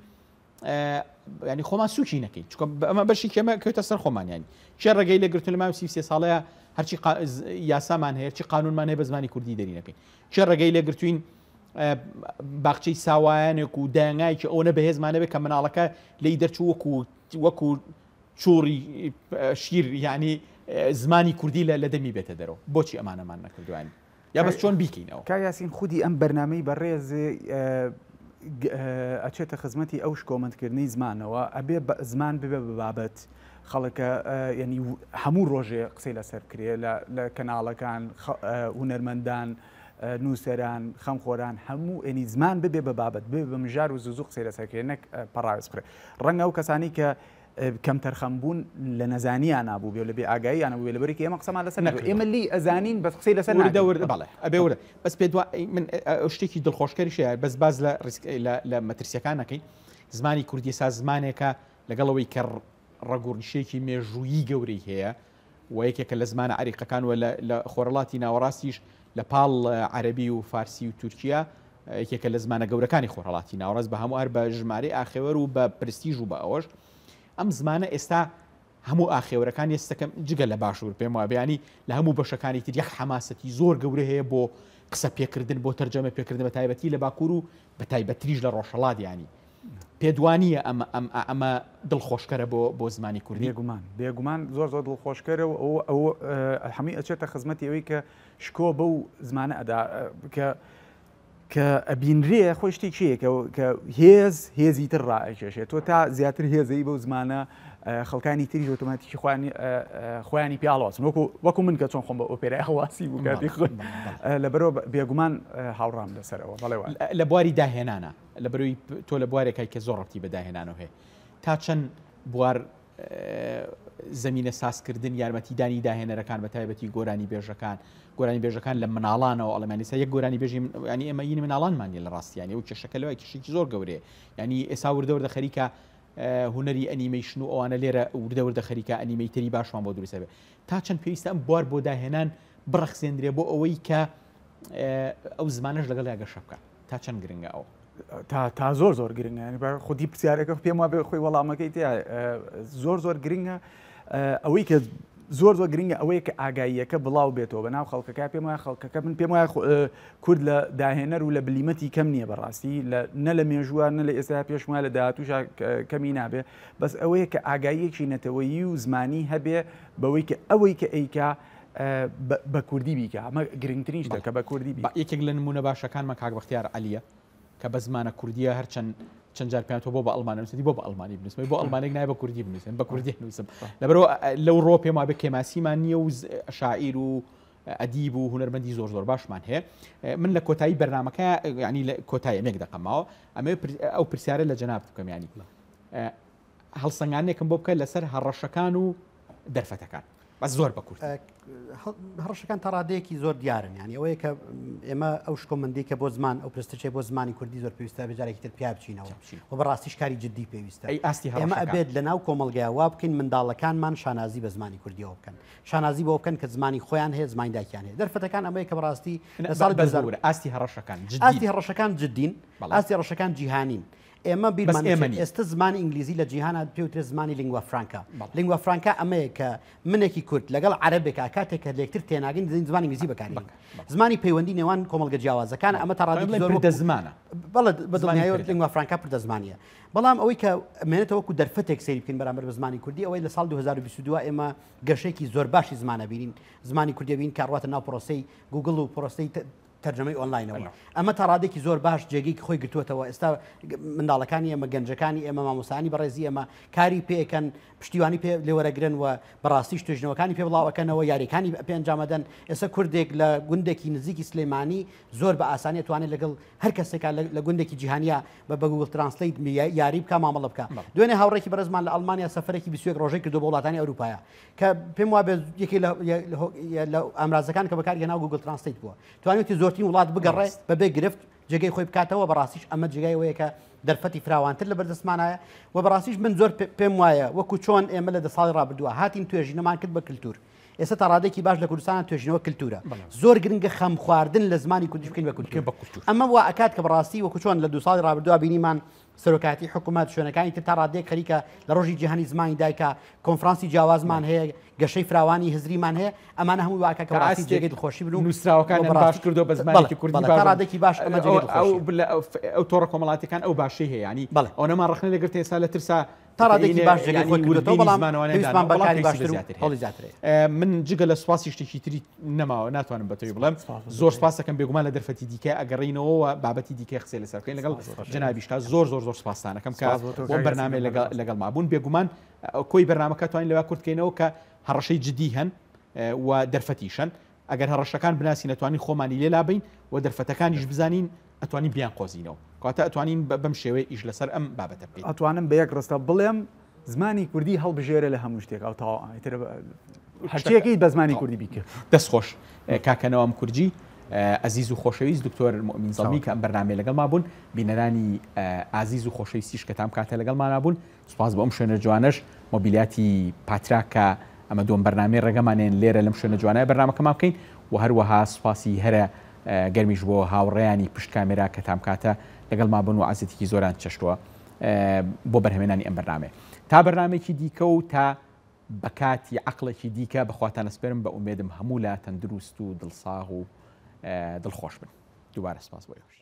ینی خۆمان سوکی نەکەین چکە ئەمە بەشی کێمە کەوتە سەر خۆمان ینی کێ ڕێگەی لێ گرتون لە ماوەی 33 ساڵەیە هەرچی یاسامان هەیە چی قانونمان هەیە بە زمانی کوردی دەری نەکەین کێ ڕێگەی لێ گرتوین باخچەی ساوایانێک و دایانگایەکی ئەوەنە بەهێزمانە بێت کە مناڵەکە لی دەرچوو وەکو وەکو چوڕی شیر یعنی زمانی کوردی لە دەمی بێتە دەرەوە بۆچی ئەمانەمان نەکردوانی یا بەس چۆن بیکەینەوە؟ کاک یاسین خودی ئەم بەرنامەی بەڕێز ئەچێتە خزمەتی ئەو شکۆمەندکردنەی زمانەوە، ئەبێ زمان ببێ بە بابەت، خەڵکە یعنی هەموو ڕۆژێ قسەی لەسەر بکرێ لە کەناڵەکان، هونەرمەندان، نووسەران، خەمخۆران، هەموو ینی زمان ببێ بە بابەت، ببێ بە مژار و زوو زوو قسەی لەسەر بکرێ نەک پەڕاوێز بخرێ. ڕەنگە ئەو کەسانی کە کەمتەرخەم بوون لە نەزانیانا بووبێ و لە بێ ئاگاییانا بووبێ لەبەرئەوەی کە ئێمە قسەمان لەسەر نەکردووە ئێمە لێی ئەزانین بەس قسەی لەسەر وردە وردە بەڵێ ئەبێ وردە بەس پێ دوا من شتێکی دڵخۆشکەریش هەیە بەس باز لە ڕیسک لە مەترسیەکان نەکەین زمانی کوردی سا زمانێکە لەگەڵ ئەوەی کە ڕەگ و ڕیشەیەکی مێژوویی گەورەی هەیە و یەکێکە لە زمانە عەریقەکان و لە خۆرەڵاتی ناوەڕاستیش لە پاڵ عەرەبی و فارسی و تورکیا یەکێکە لە زمانە گەورەکانی خۆرهەڵاتی ناوەڕاست بە هەموو هەر بە ژمارەی ئاخێوەر و بە پرستیژ و بە ئەوەش ئەم زمانە ئێستا هەموو ئاخێوەرەکان ئێستەکەم جگە لە باشوور پێم وابێ ینی لە هەموو بەشەکانی تر یەک حەماسەتی زۆر گەورە هەیە بۆ قسە پێکردن بۆ تەرجەمە پێکردن بە تایبەتی لە باکوور و بە تایبەتریش لە ڕۆژهەڵات ینی پێدوانیە ئەمە ئەم ئەمە دڵخۆشکەرە بۆ بۆ زمانی کوردی بێگومان بێگومان زۆر زۆر دڵخۆشکەرە و ئەو ئەو هەمووی ئەچێتە خزمەتی ئەوەی کە شکۆ بەو زمانە ئەدا کە کە ئەبینرێ خۆی شتێکی هەیە کە هێز هێزی تر ڕائەکێشێت تۆ تا زیاتر هێزەی بەو زمانە خەڵکانی تریش ئۆتۆماتیکی خۆیانی خۆیانی پیاڵواسن وەکو وەکو من کە چۆن خۆم بە ئۆپێرای هەڵواسی بوو کاتی خۆی لەبەرەوە بێگومان هاوڕام لەسەرەوە بەڵێ وایە. لە بواری داهێنانە لەبەرەوەی تۆ لە بوارێکای کە زۆر ڕەبتی بە داهێنانەوە هەیە تا چەند بوار زەمینە سازکردن یارمەتیدانی داهێنەرەکان بە تایبەتی گۆرانی بێژەکان گۆرانی بێژەکان لە مناڵانەوە ئەڵێمانی سا یەک گۆرانی بێژی ینی ئێمە یینی مناڵانمان نیە لە ڕاستیانی و کێشەکە لەوای کێشێکی زۆر گەورەیە ینی ئێسا وردە وردە خەریکە هونەری ئەنیمەیشن و ئەوانە لێرە وردە وردە خەریکە ئەنیمەیتەری باشمان بۆ دروستە بێ تا چەند پێویستە ئەم بوار بۆ داهێنان بڕەخسێندرێ بۆ ئەوەی کە ئەو زمانەش لەگەڵ یا گەشە بکە تا چەند گرنگە ئەو تا تا زۆر زۆر گرنگە ینی بە خودی پرسیارەکە پێم وابێ خۆی وەڵامەکەی تیا زۆر زۆر گرنگە ئەوەی کە زۆر زۆر گرنگە ئەوەیە کە ئاگاییەکە بڵاو بێتەوە بە ناو خەڵکەکە. پێم وایە خەڵکەکە، من پێم وایە کورد لە داهێنەر و لە بلیمەتی کەم نییە بەڕاستی، نە لە مێژووە نە لە ئێستا، پێش وایە لە داهاتووشا کەمی نابێ. بەس ئەوەیە کە ئاگاییەکی نەتەوەیی و زمانی هەبێ بەوەی کە ئەوەی کە ئەیکا بە کوردی بیکا، ئەمە گرنگترین شتە کە بە کوردی بیکا. یەکێک لە نموونە باشەکانمان کاک بەختیار عەلییە کە بە زمانە کوردییە هەرچەند چەند جار پێیان تۆ بۆ بە ئەڵمانی نووسیتی، بۆ بە ئەڵمانی بنووسم، بۆ ئەڵمانێک نایە بە کوردی بنووسم، بە کوردی نووسم. لەبەرەوە لەو ڕۆ پێم وابێ کێماسیمان نییە و شاعیر و ئەدیب و هونەرمەندی زۆر زۆر باشمان هەیە. من لە کۆتایی بەرنامەکە، یعنی لە کۆتایی ئەمێک دەقەم ماوە، ئەمەوێ ئەو پرسیارە لە جەنابت بکەم، یعنی هەڵسەنگاندنێکم بۆ بکە لەسەر هەڕەشەکان و دەرفەتەکان. بەس زۆر بە کورتی. هەڕەشەکان تا ڕادەیەکی زۆر دیارن، یعنی ئەوەیە کە ئێمە ئەو شکۆمەندی کە بۆ زمان، ئەو پرستەچەی بۆ زمانی کوردی زۆر پێویستە بێ جارێکی تر پیا بچینەوە و بەڕاستیش کاری جدی پێویستە. ئەی ئاستی ئێمە هەڕەشەکان؟ ئەبێت لە ناو کۆمەڵگەیا وا بکەین منداڵەکانمان شانازی بە زمانی کوردیەوە بکەن، شانازی بەوە بکەن کە زمانی خۆیان هەیە، زمانی دایکیان هەیە. دەرفەتەکان ئەمەیە کە بەڕاستی لە ساڵی بەس 2000 ببورە، ئاستی هەڕەشەکان جدین. ئاستی هەڕەشەکان جدین، ئاستی هەڕەشەکان جیهانین. ئێمە بەس بیرمان ئێمە نەچێت نین. ئێستا زمانی ئینگلیزی لە جیهانا پێوترێت زمانی lingua franca. lingua franca ئەمەیە کە منێکی کورد لەگەڵ عەرەبێکا کاتێک کە لێکتر تێناگەین دەزانین زمانی ئینگلیزی بەکارێنین. زمانی پەیوەندی نێوان کۆمەڵگە جیاوازەکان ئەمە تا ڕادەیەکی زۆر پردە زمانە. بەڵێ، بە زمانی دڵنیاییەوە پردە. lingua franca پردە زمانیە. بەڵام ئەوەی کە مێنێتەوە وەکو دەرفەتێک سەیری بکەین بەرامبەر بە زمانی کوردی، ئەوەی لە ساڵ 2022 ئێمە گەشەیەکی زۆر باشی زمانە بینین. زمانی کوردی بین کە ڕواتە ناو پرۆسەی گوگڵ و پرۆسەی تەرجەمەی ئۆنلاینەوە. ئەمە تا ڕادێکی زۆر باش جێگەی خۆی گرتووەتەوە. ئێستا منداڵەکانی ئێمە، گەنجەکانی ئێمە، مامۆستایانی بەڕێزی ئێمە کاری پێکەن، پشتیوانی پێ لێوەرەگرن و بەڕاستیش توێژینەوەکانی پێ بڵاوەکەنەوە، یاریەکانی پێ ئەنجامەدەن. ئێستا کوردێک لە گوندێکی نزیکی سلێمانی زۆر بە ئاسانی توانێت لەگەڵ هەر کەسێکا لە گوندێکی جیهانیە بە گوگل ترانسلیت یاری بکا، مامەڵە بکا. دوێنێ هاوڕێکی بەڕێزمان لە ئەڵمانیا سەفەرێکی 21 ڕۆژەی کردو بۆ وڵاتانی ئەوروپایە کە پێم وابێ یەکێ لە ئامرازەکان کە بەکاری هێناو گوگل ترانسلیت بووە، توانیوتی زۆرترین وڵات بگەڕێ بەبێ گرفت جێگەی خۆی بکاتەوە. بەڕاستیش ئەمە جێگای ئەوەیە کە دەرفەتی فراوانتر لە بەردەستمانایە و بەڕاستیش من زۆر پێم وایە وەکو چۆن ئێمە لە 10 ساڵی ڕابردووە هاتین توێژینەمان کرد بە کللتور. ئێستا تا ڕادێکی باش لە کوردستان توێژینەوە کللتورە. زۆر گرنگە خەم خواردن لە زمانی کوردیش بکەین بە کللتور. بە کللتور. ئەمە وا ئەکات کە بەڕاستی وەکو چۆن لە 2 ساڵی ڕابردووە بینیمان سەرۆکایەتی حکوومەت شوێنەکانی تر تا ڕادەیەک خەریکە لە ڕۆژی جیهانی زمانی دایکە کۆنفرانسی جیاوازمان هەیە، گەشەی فراوانی هزریمان هەیە. ئەمانە هەموو واکە کە بەڕاستی جێگەی دڵخۆشی بن و نووسراوەکانیان باش کردو بە زمانێکی کوردی تا باش. ڕادێکی باش ئەمە جێگەی دڵخۆشیە. ئەو تۆڕە کۆمەڵاتیەکان ئەو باشەی هەیە، یعنی ئەوەنەمان ڕەخنە لەگرت ئێستا لە ترسا تا ڕادێکی باش جێگەی خۆی کردوەوە، بەڵام زمانەوانیان پێویستمان داناوە، بە بەڵام کاری پێویستی باشتر و زیاتر هەیە. هەوڵی زیاتر هەیە. من جگە لە سوپاسی شتێکی تری نەماوە، ناتوانم بە تۆی بڵێم. زۆر سوپاس دەکەم. بێگومان لە دەرفەتی دیکە ئەگەڕینەوە و بابەتی دیکە قسەی لەسەر بکەین لەگەڵ جەنابیشتا. زۆر زۆر زۆر سوپاستانەکەم کە سوپاس بۆ تۆ بۆ کاک بەرنامەی یاسین. لەگەڵ ما بوون. بێگومان کۆی بەرنامەکە توانین لەوا کورتکەینەوە کە هەڕەشەی جدی هەن و دەرفەتیشن. ئەگەر هەڕەشەکان بناسین ئەتوانین خۆمانی لێ لابین و دەرفەتەکانیش بزانین ئەتوانین بیان قۆزینەوە. کەواتە ئەتوانین بەم شێوەیە ئیش لەسەر ئەم بابەتە بکەین. ئەتوانم بە یەک ڕستە بڵێم زمانی کوردی هەڵبژێرە لە هەموو شتێک. ئەو تەواو ئیتر هەرچیەکەی بە زمانی کوردی بیکە. دەستخۆش کاکەنەوەم کوردی ئەزیز و خۆشەویست دکتۆر مؤمن زەڵمی کە ئەم بەرنامەیە لەگەڵما بوون، بینەرانی ئازیز و خۆشەویستیش کە تام کاتە لەگەڵمانا بوون. سوپاس بۆ ئەم شوێنە جوانەش مۆبیلیاتی پاترا کە ئەمە دووەم بەرنامەی ڕێگەمانێن لێرە لەم شوێنە جوانە بەرنامەکەمان بکەین و هەروەها سوپاسی هەرە گەرمیش بۆ هاوڕێیانی پشت کامێرا کە تام کاتە لەگەڵما بوون و عەزیەتێکی زۆران چەشتووە بۆ بەرهەمێنانی ئەم بەرنامەیە. تا بەرنامەیەکی دیکە و تا بەکاتی عەقڵێکی دیکە بەخواتان ئەسپێرم، بە ئومێدم هەموو لا تەندروست و دڵساغ و دڵخۆش بن. دووبارە سپاس بۆ ئێوەش.